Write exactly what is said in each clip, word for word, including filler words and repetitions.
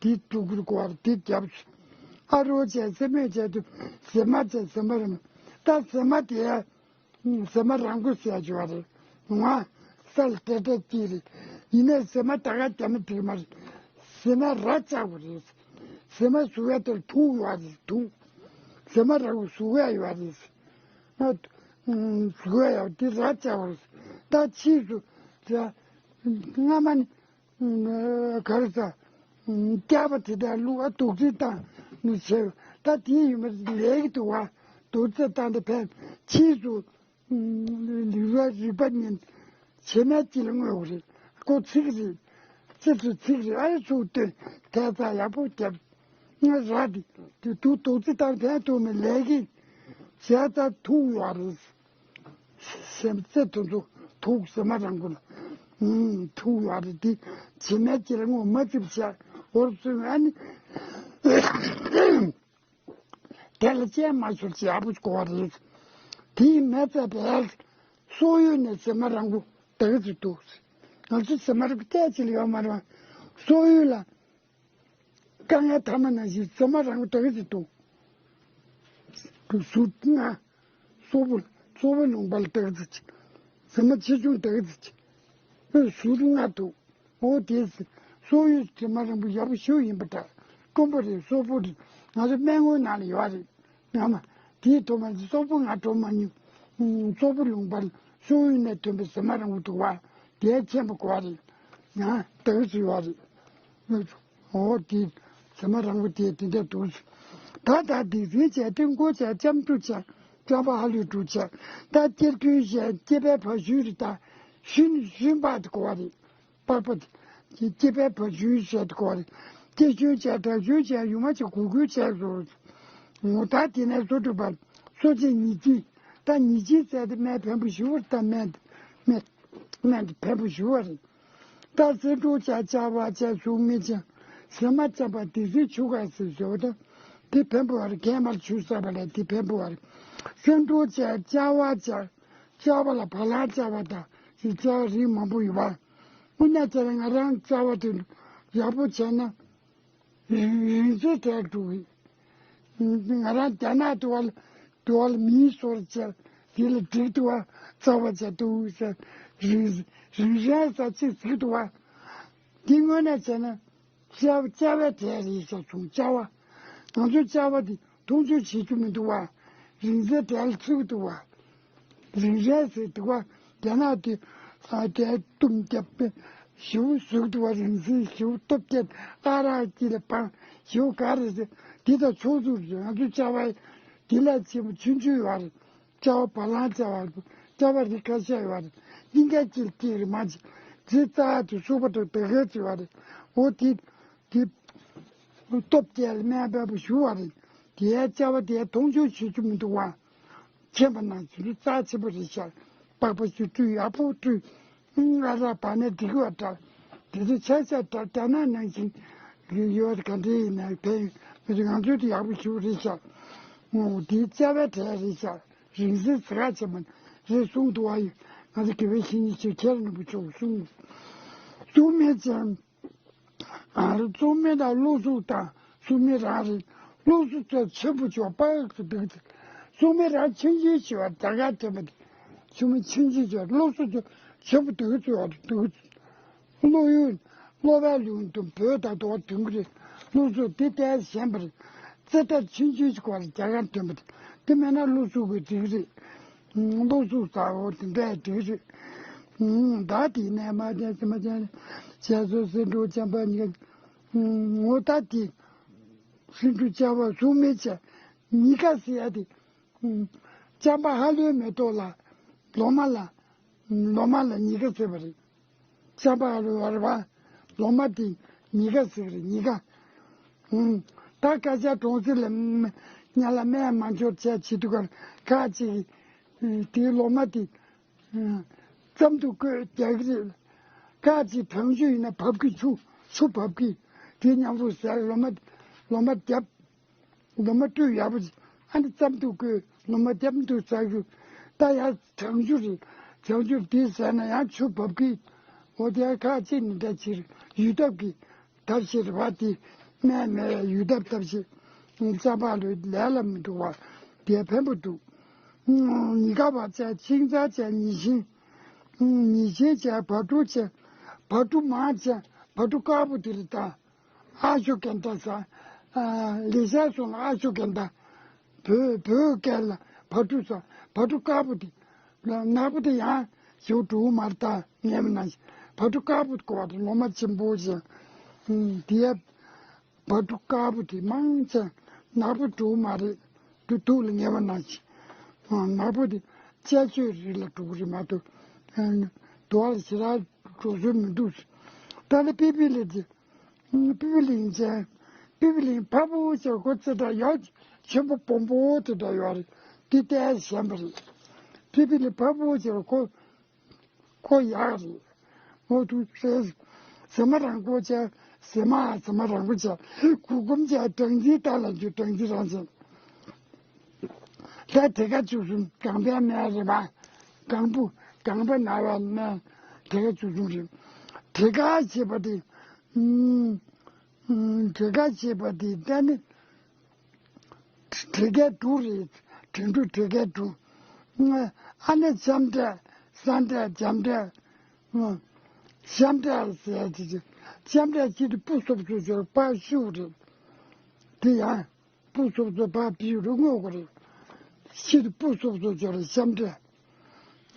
དེ་སྤྲུལ་སྐུར་བསྐོ་བར་དེ་རྒྱབ་སོ། ཨ་རོ་བྱས་སེ་མོས་བྱས་དུ་ཟེ་མ་བྱས་ཟེ་མ་རེད་མ། ད་ཟེ་མ་དེ་ཟེ་མ་རང་མགོ་ཟེར་ཡ་ཅིག་ཡོད་རེད། ང་ས་ལ་ཏྲེ་ཏྲེ་སྐྱིད་རེད། ཡིན་ནའི་ཟེ་མ་ད་ག་རྒྱ་མི་འགྲིག་མ་རེད། ཟེ་མ་ར་བཅག་དགོས་རེད། ཟེ་མ་ཟུག་ཡ་དེར་དུག་ཡོད་རེད་དུག་ཟེ་མ་ར་གུ་ཟུག་ཡ་ཡོད་རེད། ང་ཟུག་ཡ་ཡོད་དེ་ར་བཅག་དགོས་རེད། ད་ཕྱིས་སུ་ཟེ་སྔ་མ་ནི་ག་རེ་ཟ། སྐྱག་པ་དེ་དག་བླུགས་ཨ་དུག་རྫས་བཏང་ནས་བྱས། ད་དེ་ཡིན་པ་ལས་ཀྱི་འདུག་བ། དུག་རྫས་བཏང་སྟེ་ཕན་ཕྱིས་སུ་རིག་པ་རིག་པ་ཉིད་བྱེ་མའི་དཀྱིལ་ལ་བསྔོ་དགོས་རེད། ཁོ་ཚིག་རེད། ཅི་ཚོད་ཚིག་རེད་ཨ་ཡ་ཚུགས་ལྟོས་ཐལ་ཚ་ཡག་པོ་བརྒྱབ། ང་ར་དེ་དེ་དུག་དུག་རྫས་བཏང་ཕན་ཐོགས་མེད་ལས་ཀྱི་བྱས་ཙང་ཐུག་ཡོད་རེད། སེམས་རྩེ་དེ་ཚོ་ཐུག་ཟེ་མ་རང་མགོ་ལ་ཐུག་ཡོད་རེད་དེ། བྱེ་མའི་དཀྱིལ་ལ་བསྔོ་མ་ཚིག་བྱས་འོར་སོང་ཨ་ནི། དེ་ལ་སྤྱན་མ་ཤོར་ཅིག་ཡག་པོ་གོ་བ་རེད། དེའི་མེ་བཙའ་བས་སོག་ཡུལ་ནས་ཟེ་མ་རང་མགོ་ད་ག་ཚོད་འདུག་ང་ཚོ་ཟེ་མ་རང་མགོ་ལྟས་ཅིག་ལ་ཡོད་མ་རེད་བ། སོག་ཡུལ་ལ། དཀའ་ངལ་ཐ་མ་ནང་བཞིན་ཟེ་མ་རང་མགོ་ད་ག་ཚོད་འདུག་ཟུར་ལྔ། སོག་པོ་སོག་པོ་ལུང་པ་ལ་ད་ག་ཚོད་ཅིག་ཟེ་མ་ཆེ་ཆུང་ད་ག་ཚོད་ཅིག་ཨེ་ཟུར་ལྔ་འདུག་འོ་དེ་སོག་ཡུལ་ཟེ་མ་རང་མགོ་ཡག་པོ་ཞེ་པོ་ཡིན་པ་འདྲ། དཀོན་པོ་རེད་སོག་པོ་རེད། ང་ཚོ་སྨན་ངོའི་ནང་ལ་ཡོད་རེད། ངས་མ་དེའི་ཐོག་མ་སོག་པོ་ང་འགྲོ་མ་མྱོང་། སོག་པོ་ལུང་པར་སོག་ཡུལ་ནས་ཐོན་པའི་ཟེ་མ་རང་མགོ་འདུག་བ། དེའི་མཁྱེན་པ་དགོས་རེད། ཡང་དག་ཞུ་བ་རེད། འོ་དེ་ཟེ་མ་རང་མགོ་དེ་དེ་འདྲ་འདུག་ད་ད་སྡིག་སེལ་བྱས་ཏེ་མགོ་བྱས་ལྕམ་དྲུག་བྱས་ལྕམ་པ་ཧ་ལུས་དྲུག་བྱས་ད་སྐྱེར་ཁུའི་བྱས་སྐྱེ་བའི་བ་ཞུས་རེད་ད། ཤུན་ཤུན་པ་དེ་དགོས་རེད། པགས་པ་དེ་སྐྱེ་བའི་བ་ཞུས་བྱས་དེ་དགོས་རེད། སྐྱེ་ཤུན་བྱས་དྲག་ཤུན་བྱས་ཡུ་མ་བྱས་གུ་གུལ་བྱས་སོ། ངོ་ད་དེ་ནས་སོ་དྲུག་པ་སོ་བྱས་ཉི་གཅིག་ད་ཉི་གཅིག་བཙལ་ཏེ་སྨན་ཕན་པོ་ཞུ་བར་ད་སྨན་སྨན་སྨན་དེ་ཕན་པོ་ཞུ་བ་རེད། ད་ཟེ་འབྲུ་བྱ་བྱ་བ་བྱ་གཟུགས་མེད་བྱ་ཟེ་མ་བྱ་བ་དེ་ཟེ་ཆུ་ག་ཟེ་ཟེར་བ་དང་དེ་ཕན་པོ་བ་རེད། གས་མར་ཆུ་ཟ་བ་ལས་དེ་ཕན་པོ་བ་རེད། ཟེ་འབྲུ་བྱ་བྱ་བ་བྱ་བྱ་བ་ལ་བ་ལང་བྱ་བ་དང་ཟེ་བྱ་བ་རིགས་མང་པོ་ཡོད་པ། དབུ་ནས་བྱ་ལ་ང་རང་བྱ་བ་དེ་ཡག་པོ་བྱས་ན་རིང་ཚེ་དྲག་འགྲོ་གི་ང་རང་རྒྱ་ནག་དུ་བ་ལ་དུ་བ་ལ་མིའི་སོར་བྱས་དེ་ལ་འགྲིག་དུ་བ་རྩ་བ་བྱ་འདུག་ཟེར། རིང་རིང་རེད་ཟེར་ཅིག་ཟེར་འདུག་བ། འདི་དངོས་གནས་བྱས་ན་བྱ་བ་བྱ་བའི་གྲས་རེད་ཟེར་བྱུང་བྱ་བ། ང་ཚོའི་བྱ་བ་འདི་མཐོང་ཆུང་བྱེད་རྒྱུ་མི་འདུག་བ། རིང་ཚེ་དྲག་ལ་ཚུགས་འདུག་བ། རིང་རེད་ཟེར་འདུག་བ། རྒྱ་ནག་དེ་ཨ་དེ་གཏུམ་རྒྱབ་པའི་ཞིའུ་ཟུག་འདུག་བ། རིང་ཚེ་ཞིའུ་སྟོབས་རྒྱལ་ཨ་རག་ཅི་ལ་སྤང་ཞིའུ་ག་རེ་ཟེར། འདི་དང་ཕྱོགས་ཟུར་ཟེར། ང་ཚོའི་བྱ་བ་འདི་ལ་ཆེན་པོ་ཆུང་ཆུང་ཡོད་རེད། བྱ་བ་བ་ལང་བྱ་བ་བྱ་བ་རིགས་ཁ་ཤས་ཡོད་རེད། སྙིང་ག་ཅིག་ཅིག་རེད་མ་ཅིག་ཅི་རྩ་དུ་སུ་བ་དུ་དེ་ག་ཅིག་ཡོད་རེད། འོ་དེ་དེ་སྟོབས་རྒྱལ་སྨན་པ་བུ་ཞུ་བ་རེད། དེའི་བྱ་བ་དེ་མཐོང་ཆུང་བྱེད་རྒྱུ་མི་འདུག་བ། མཁྱེན་པ་ནང་བཞིན་རྩ་ཆེན་པོ་རེད་ཤག་པགས་པ་ཞིག་བཀྲུས་ཡག་པོ་བཀྲུས། ཨ་རག་བ་ནས་འགྲིག་གི་བ་འདྲ། དེ་ཚོ་ཆ་ཆ་འདྲ་རྒྱ་ནག་ནང་བཞིན་ཡོད་ག་འདྲ་ཡིན་ན་ཕན་ཡོད་མི་འདུག་ང་ཚོའི་དེ་ཡག་པོ་ཞིག་རེད་ཤག་འོ་དེའི་བྱ་བའི་གྲས་རེད་ཤག་རིང་བསྲེལ་ཟེར་ག་བྱེད་མ་རེད་གསུངས་འདུག་བ། ཡོད་ང་ཚོ་དགེ་བའི་བཤེས་གཉེན་ཆེ་མཁན་རིན་པོ་ཆེ་གསུངས་གསུངས་མེད་ཅེས། ཨ་རི་གཙང་མའི་དང་བློ་གཟུགས་དང་སྲུང་མའི་རང་རེད། བློ་གཟུགས་ཚོ་ཆེན་པོ་ཆོག་པགས་སུ་འདུག་ཚེ། སྲུང་མའི་རང་ཆུང་ཆུང་ཆེ་བ་རྒྱ་གར་དེ་མ་དེ་ཆུང་མ་ཆུང་ཆུང་ཆེ་བ་བློ་གཟུགས་ཚོ་ཆེན་པོ་འདུག་ཚེ་བ་འདུག་ཚེ། བློ་ཡུལ་བློ་བའི་ལུང་དུ་བོད་དང་དོ་བ་དུང་གི་རེད། བློ་གཟུགས་དེ་ལྟར་ཞན་པ་རེད། རྩེ་གྲས་ཆུང་ཆུང་ཞིག་བར་རྒྱ་གར་ཐོན་པ་དེ་དེ་མེད་ན་བློ་གཟུགས་ཀྱི་རིགས་རེད། བློ་གཟུགས་ཚ་བོ་དེ་འདྲའི་རིགས་རེད། ད་དེ་ནས་མ་བསྟན་ཟེར་མ་བསྟན་བྱས་སོ་ཟེར་འགྲོ་བྱམས་པ་གཉིས་ཀ་ངོ་ད་དེ་ཟེར་འགྲོ་བྱ་བ་གཟུགས་མེད་བྱས་གཉིས་ཀ་ཟེར་ཡ་དེ་བྱམས་པ་ཧ་ལོའི་མེ་ཏོག་ལ་ལོ་མ་ལ་ལོ་མ་ལ་གཉིས་ཀ་ཟེར་བ་རེད། ཅམ་པ་རུ་བར་བ། ལོ་མ་དེ་གཉིས་ཀ་ཟེར་གི་རེད་གཉིས་ཀ། ད་སྐད་ཆ་གྲོང་གསེབ་ལ་ཉ་ལ་སྨན་མ་འབྱོར་བྱས་བྱེད་དུས་ཀར་ཁ་ཅིག་དེའི་ལོ་མ་དེ་ཙམ་དུ་བཀོད་རྒྱག་གི་རེད། ཁ་ཅིག་གྲང་ཤུ་ཡིན་ན་བབས་ཀྱི་ཆུ་ཆུ་བབས་ཀྱི་དེ་མཉམ་པོ་ཟེར་ལོ་མ་ལོ་མ་རྒྱབ། ལོ་མ་སྤྲོད་ཡག་པོ་ཅིག་ཨ་ནི་ཙམ་དུ་བཀོད་ལོ་མ་ལྟེམ་དུ་ཟ་རྒྱུ། ད་ཡང་གྲང་ཆུ་རེད། གྲང་ཆུ་དེ་ཟ་ན་ཡང་ཆུ་བབས་ཀི། འོ་དེ་ཁ་ཅིག་ནི་འདྲ་ཕྱིར་ཡུལ་ཐབས་ཀྱི་ཐབས་ཤེས་རེད་བ་དེ། སྨན་མེད་ཡོད་ཐབས་ཐབས་ཤེས། རྩམ་པ་ལོས་ལས་ལ་མི་འདུག་པ། དེ་ཕན་པོ་འདུག་ཉི་དགའ་བ་བྱས། ཆིང་ཚ་བྱས། ཉི་ཤིང་། ཉི་ཤིང་བྱས། བ་ཕྲུག་བྱས། བ་ཕྲུག་མང་བྱས། བ་ཕྲུག་དཀར་པོ་དེ་རེད་ད། ཨ་ཤོ་ཀན་ཏ་ཟེར། ལེ་ཤ་སོང་ལ་ཨ་ཤོ་ཀན་ཏ། བོད་བོད་སྐད་ལ་བ་ཕྲུག་ཟེར། བ་ཕྲུག་དཀར་པོ་དེ། ནག་པོ་དེ་ཡང་ཞེའུ་འབྲུག་མར་ད་ངས་མི་ན་བ་ཕྲུག་དཀར་པོ་དེ་གོ་བ་དེ་ལོ་མ་ཆེན་པོ་ཞིག་དེ་བ་ཕྲུག་དཀར་པོ་དེ་མང་ཆེ་ནག་པོ་འབྲུག་མ་རེད། དུ་དུག་ལ་ངས་མི་ན་ནག་པོ་དེ་དཔྱད་བརྗོད་རིགས་ལ་འགྲོ་གི་རེད་མ་གཏོགས། དུ་བ་ལ་ཞེ་དྲག་འགྲོ་སྲོལ་མི་འདུག་ད་ལྟ་པི་པི་ལི་དེ། པི་པི་ལིང་ཅན། པི་པི་ལིང་ཕ་བུ་ཅེས་ཁོ་ཚེ་དྲག་ཡག་ཆེན་པོ་སྦོམ་པོ་དེ་འདྲ་ཡོད་རེད། དེ་ལྟས་གཞན་པ་རེད། པི་པི་ལིང་ཕ་བུ་ཅེས་ཁོ་ཁོ་ཡག་རེད། འོ་དུ་རེད། ཟེ་མ་རང་པོ་ཅན། ཟེ་མ་ཟེ་མ་རང་པོ་ཅན། གུ་གུམ་ཅན། སྦྲང་རྩིའི་རྟ་ལ་འཇུ། སྦྲང་རྩི་རང་ཅན། ད་དེ་ག་བཅུ་གསུམ་གང་པའི་སྨན་རེད་པ། གང་བུ་གང་པ་ན་བའི་སྨན། དེ་ག་བཅུ་གསུམ་རེད། དེ་ག་ཞེས་པ་དེ། ཨུམ། ཨུམ། དེ་ག་ཞེས་པ་དེ་ད་ནི། དེ་ག་དྲུག་རེད། དྲུག་དྲུག་དེ་ག་དྲུག་ཨ་ནི་ཤམ་འབྲས། ས་འབྲས། འཇམ་འབྲས། ཤམ་འབྲས་ཟེར་ཡ་དེ། ཤམ་འབྲས་ཅི་དེ་སྤུ་སོབ་སོབ་ཅོར་པ་ཤུ་རེད། དེ་ཡང་། སྤུ་སོབ་སོབ་པ་པིའུ་རུ་སྔོ་གོ་རེད། ཤི་དུ་སྤུ་སོབ་སོབ་ཅོ་རེད་ཤམ་འབྲས།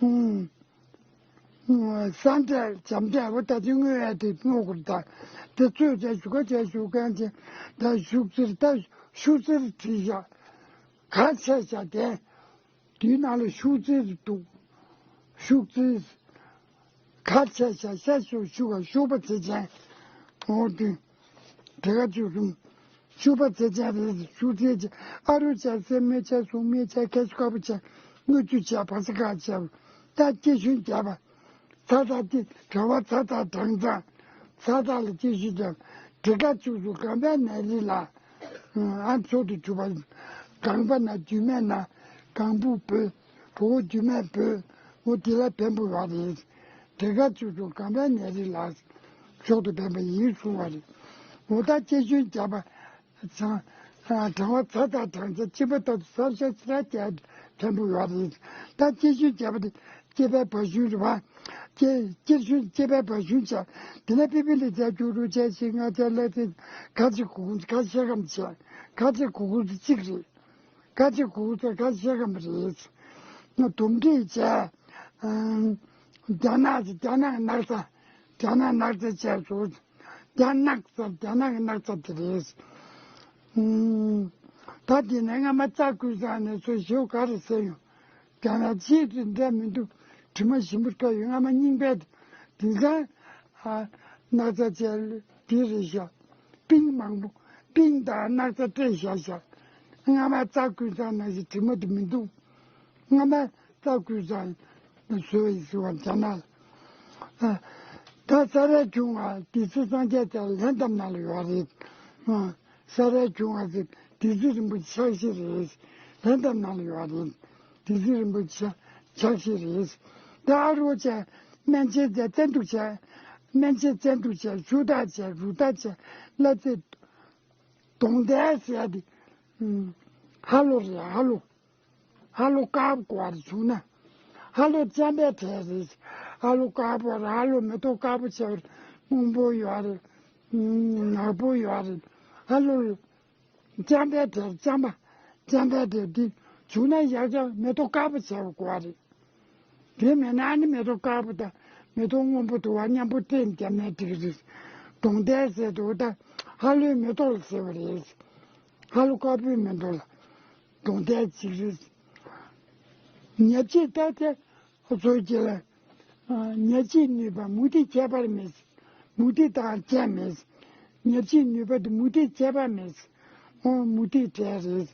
ཨུམ། ཨུམ། ས་འབྲས་འཇམ་འབྲས་བོ་ད་ཅི་སྔོ་ཡ་དེ་སྔོ་གོ་རེད་ད། དེ་ཚོས་ཅ་ཞུ་ག་ཅ་ཞུ་ག་ཅེ་ད་ཞུགས་ཚིར་ད་ཞུ་ཚིར་བྲིས་བཞག་ག་ཆ་བཞག་དེ། དེའི་ནང་ལ་ཤུག་རྩེ་རུ་འདུག་ཤུག་རྩེ། ཁ་ཆ་ཤ་ཤ་ཤུ་ཤུ་ག་ཤུག་པ་ཚེ་ཅན། འོ་དེ། དེ་ག་བཅུ་གསུམ། ཤུག་པ་ཚེ་ཅན་རེད། ཤུག་ཚེ་ཅན། ཨ་རུ་ཅན། སེ་མེ་ཅན། སུང་མེ་ཅན། ཁ་ཤུ་ཀ་པུ་ཅན། དངུལ་ཆུ་ཅན། བ་ས་ག་ཅན། ད་སྐྱེ་ཤུན་རྒྱབ་པ། ཚ་ཚ་སྟེ་གྲང་བ་ཚ་ཚ་གྲང་ཚ། ཚ་ཚ་ལ་སྐྱེ་ཤི་ཀྱང་དྲི་ག་བཅུག་སུ་གང་པའི་ནད་རིགས་ལ། ཨ་མཆོག་ཏུ་གྱུར་པ། རྐང་པ་ན་རྒྱུས་མེད་ན། རྐང་བུ་བོད། བུ་གུ་རྒྱུས་མེད་བོད། འོ་དེ་ལ་ཕན་པོ་ཡོད་རེད། དྲི་ག་བཅུག་སུ་གང་པའི་ནད་རིགས་ལ། མཆོག་ཏུ་ཕན་པ་ཡིན་གསུང་བ་རེད། འོ་ད་སྐྱེ་ཤུན་རྒྱབ་པ། ཚ། གྲང་བ་ཚ་དང་གྲང་ཚ་གཅིན་པ་ལྟ་བུ་ཟབ་ཤ་ཚ་རྒྱ་ཕྲན་བུ་ཡོད་རེད། ད་སྐྱེ་ཤུན་རྒྱབ་པ་དེ་སྐྱེ་བའི་བར་ཤུན་རེད་བ། སྐྱེ་སྐྱེ་ཤུན་སྐྱེ་བའི་བར་ཤུན་བྱ། དེ་ནས་པི་པི་ལི་ཚ་རྒྱུ་རུ་བྱ་ཞིང་ང་ཚ་ལ་ཚེ་ཁ་ཆེ་གུ་གུ་ཁ་ཤས་ཀམ་བྱ། ཁ་ཆེ་གུ་གུ་གཅིག་རེད། ཁ་ཆེ་གུ་གུ་ཚ་ཁ་ཤས་ཀམ་རེད། ང་དུམ་འདྲེས་བྱ། རྒྱ་ནག་རྒྱ་ནག་ནགས་ཚ། རྒྱ་ནག་ནགས་ཚ་བྱ་སོ། རྒྱ་ནག་ཚ་རྒྱ་ནག་གི་ནགས་ཚ་དེ་རེད། ཨུམ། ད་དེ་ནས་སྔ་མ་རྩ་ཀུན་བཟང་ནས་ཚོ་ཞེའུ་ག་རེ་ཟེར་ཡོང་། རྒྱ་ནག་ཅིའི་དེ་འདྲ་མི་འདུག་དྲི་མ་ཞིམ་པོ་དཀར་ཡོད། སྔ་མ་རྙིང་པའི་དེང་སང་ཨ་ནགས་ཚ་བྱས་དེ་རེད་ཤག་པིང་མང་པོ་པིང་དང་ནགས་ཚ་སྤྲད་བཞག་ཤག་སྔ་མ་རྩ་ཀུན་བཟང་ནང་བཞིན་དྲི་མ་དེ་མི་འདུག་སྔ་མ་རྩ་ཀུན་བཟང་བཟོས་ཡིན་ཟེར་བ་རྒྱ་ནག་ལ། ཨ། ད་ས་རའི་ཁྱུང་བ་བདུད་རྩི་སངས་རྒྱས་ཚལ་ལྷན་ཐབས་ནང་ལ་ཡོད་རེད། ཨ། ས་རའི་ཁྱུང་བ་ཟེར་བདུད་རྩི་རིན་པོ་ཆེ་ཕྱག་བཞེས་རེད། ལྷན་ཐབས་ནང་ལ་ཡོད་རེད། བདུད་རྩི་རིན་པོ་ཆེ་ཕྱག་བཞེས་རེད། ད་ཨ་རོ་ཅན་སྨན་ཆེན་ཚལ་བཙན་དུག་ཅན། སྨན་ཆེན་བཙན་དུག་ཅན་ཆུ་དག་ཅན་རུ་དག་ཅན་བླ་རྩེ་གདོང་ལྡན་ཟེར་ཡ་དེ། ཧ་ལོ་རེད་ཧ་ལོ། ཧ་ལོ་དཀར་པོ་བར་བྱུང་ན། ཧ་ལོ་རྐྱང་པའི་གྲས་རེད། ཧ་ལོ་དཀར་པོ་རེད། ཧ་ལོ་མེ་ཏོག་དཀར་པོ་ཆེ་བ་རེད། སྔོན་པོ་ཡོད་རེད། ནག་པོ་ཡོད་རེད། ཧ་ལོ་རྐྱང་པའི་གྲས་རྐྱང་པ། རྐྱང་པའི་གྲས་འདི་བྱུང་ན་ཡག་ཅག་མེ་ཏོག་དཀར་པོ་ཆེ་བ་དགོས་པ་རེད། དེ་མེད་ན་ཨ་ནི་མེ་ཏོག་དཀར་པོ་དང་མེ་ཏོག་སྔོན་པོ་དུ་བ་མཉམ་པོ་སྤྲད་བརྒྱབ་ནས་འགྲིག་གི་རེད། གདོང་ལྡན་ཟེར་དུས་ད་ཧ་ལོའི་མེ་ཏོག་ལ་ཟེར་བ་རེད། ཧ་ལོ་དཀར་པོའི་མེ་ཏོག་ལ། གདོང་ལྡན་ཅིག་རེད། ཉ་བྱིའུ་ལྟ་སྟེ། ཨོ་ཚོའི་རྗེས་ལ། ཉ་བྱིའུ་ནུས་པ་མུ་ཏིག་ཁྱད་པར་མེད། མུ་ཏིག་དང་ཅན་མེད། ཉ་བྱིའུ་ནུས་པ་དེ་མུ་ཏིག་ཁྱད་པར་མེད། ཨོ་མུ་ཏིག་བྲལ་རེད།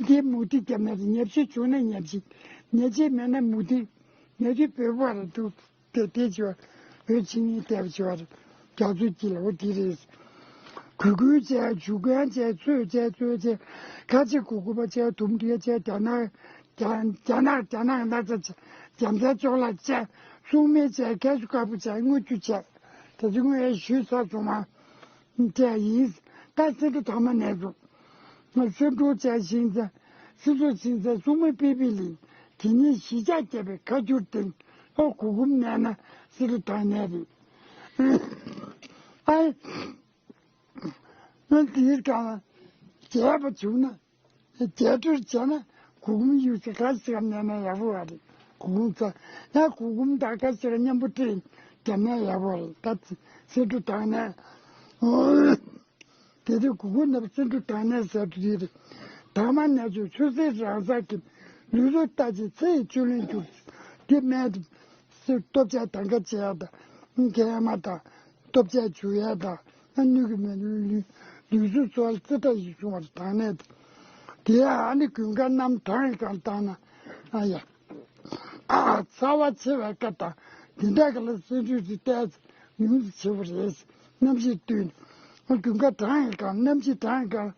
དེ་མུ་ཏིག་རྒྱབ་ན་རེད། ཉ་བྱིའུ་བྱུང་ན་ཉ་བྱིའུ། ཉ་བྱིའུ་མེད་ན་མུ་ཏིག་ཉ་བྱིའུ་བོད་པ་རེད་འདུག་དེ་དེ་ཅོ་བོད་ཕྱི་ཉིན་བལྟས་པ་ཅོ་རྒྱ་མཚོ་དཀྱིལ་འོ་དེ་རེད། གུ་གུལ་བྱས་ཇུ་གན་བྱས་ཚོས་བྱས་ཚོས་བྱས་ཁ་ཆེ་གུ་གུ་པ་བྱས་དུམ་འགྲིལ་བྱས་རྒྱ་ནག་རྒྱ་རྒྱ་ནག་རྒྱ་ནག་ན་ཚ་བྱས་རྒྱ་མཚན་ཅོག་ལ་བྱས་སྲུང་མེ་བྱས་ཁ་ཆུ་དཀར་པོ་བྱས་དངུལ་ཆུ་བྱས་དེ་ཚོ་དངོས་ཡས་ཞུས་ཚར་སོང་ང་། བྱས་ཡིན། ད་སེ་འབྲུ་དྭངས་མ་ནས་ཚུགས། སེ་འབྲུ་བྱས་ཤིང་ཚ། སེ་འབྲུ་ཤིང་ཚ་སྲུང་མའི་པི་པི་ལིང་། དེ་ཉིད་ཞི་ཆགས་རྒྱས་པའི་ཁ་སྐྱུར་སྟེང་། ཨོ་གུར་གུམ་མནན་ན་སེ་འབྲུ་དྭངས་ནས་རེད། ཨའི། ཨ་དེའི་སྒང་ལ་རྒྱས་པ་བྱུང་ན། རྒྱས་སྤྲོས་བྱས་ན་གུར་གུམ་གཡུག་ཅིག་ག་ཞིག་ག་མནན་ན་ཡག་པོ་བ་རེད། གུར་གུམ་ཚ་ཡང་གུར་གུམ་དང་ག་ཞིག་ག་མཉམ་པོ་སྤྲད་བརྒྱབ་ན་ཡག་པོ་རེད། ད་སེ་འབྲུ་དྭངས་ནས། དེ་དུས་གུ་གུ་ནབ་སེ་འབྲུ་དྭངས་ནས་ཟེར་དུས་རེད། དྭངས་མ་ནས་ཚུགས་ཆུ་སེར་རང་སར་གྱིས། ལུས་རུ་ལྟ་ཅི་ཚེ་ཡི་བཅུད་ལེན་གྱུར། དེ་སྨན་དུ་སེ་ལྟོ་ཆས་དང་ག་བྱེད་ཡ་དང་། མཁལ་མ་དང་། ལྟོ་ཆས་བྱུག་ཡ་དང་། སྣོད་ཀྱི་མེ་ལུས་ལུས་ལུས་གཟུགས་གཙོ་བོར་རྩི་ཕྲ་ཞིག་བྱུང་བར་དྭངས་ནས། དེ་ཡང་ཨ་ནི་དགུན་ཁ་གནམ་གྲང་ཡི་སྒང་བཏང་ན། ཨ་ཡ། ཚ་བ་ཆེ་བའི་སྐབས་དང་དེ་འདྲ་ག་ལ་སེ་འབྲུ་དེ་ཏོག་ཙམ་ཉུང་ཙམ་བྱེད་པ་རེད། གནམ་གཤིས་བསྟུན་ནས་དགུན་ཁ་གྲང་ཡི་སྒང་གནམ་གཤིས་གྲང་ཡི་སྒང་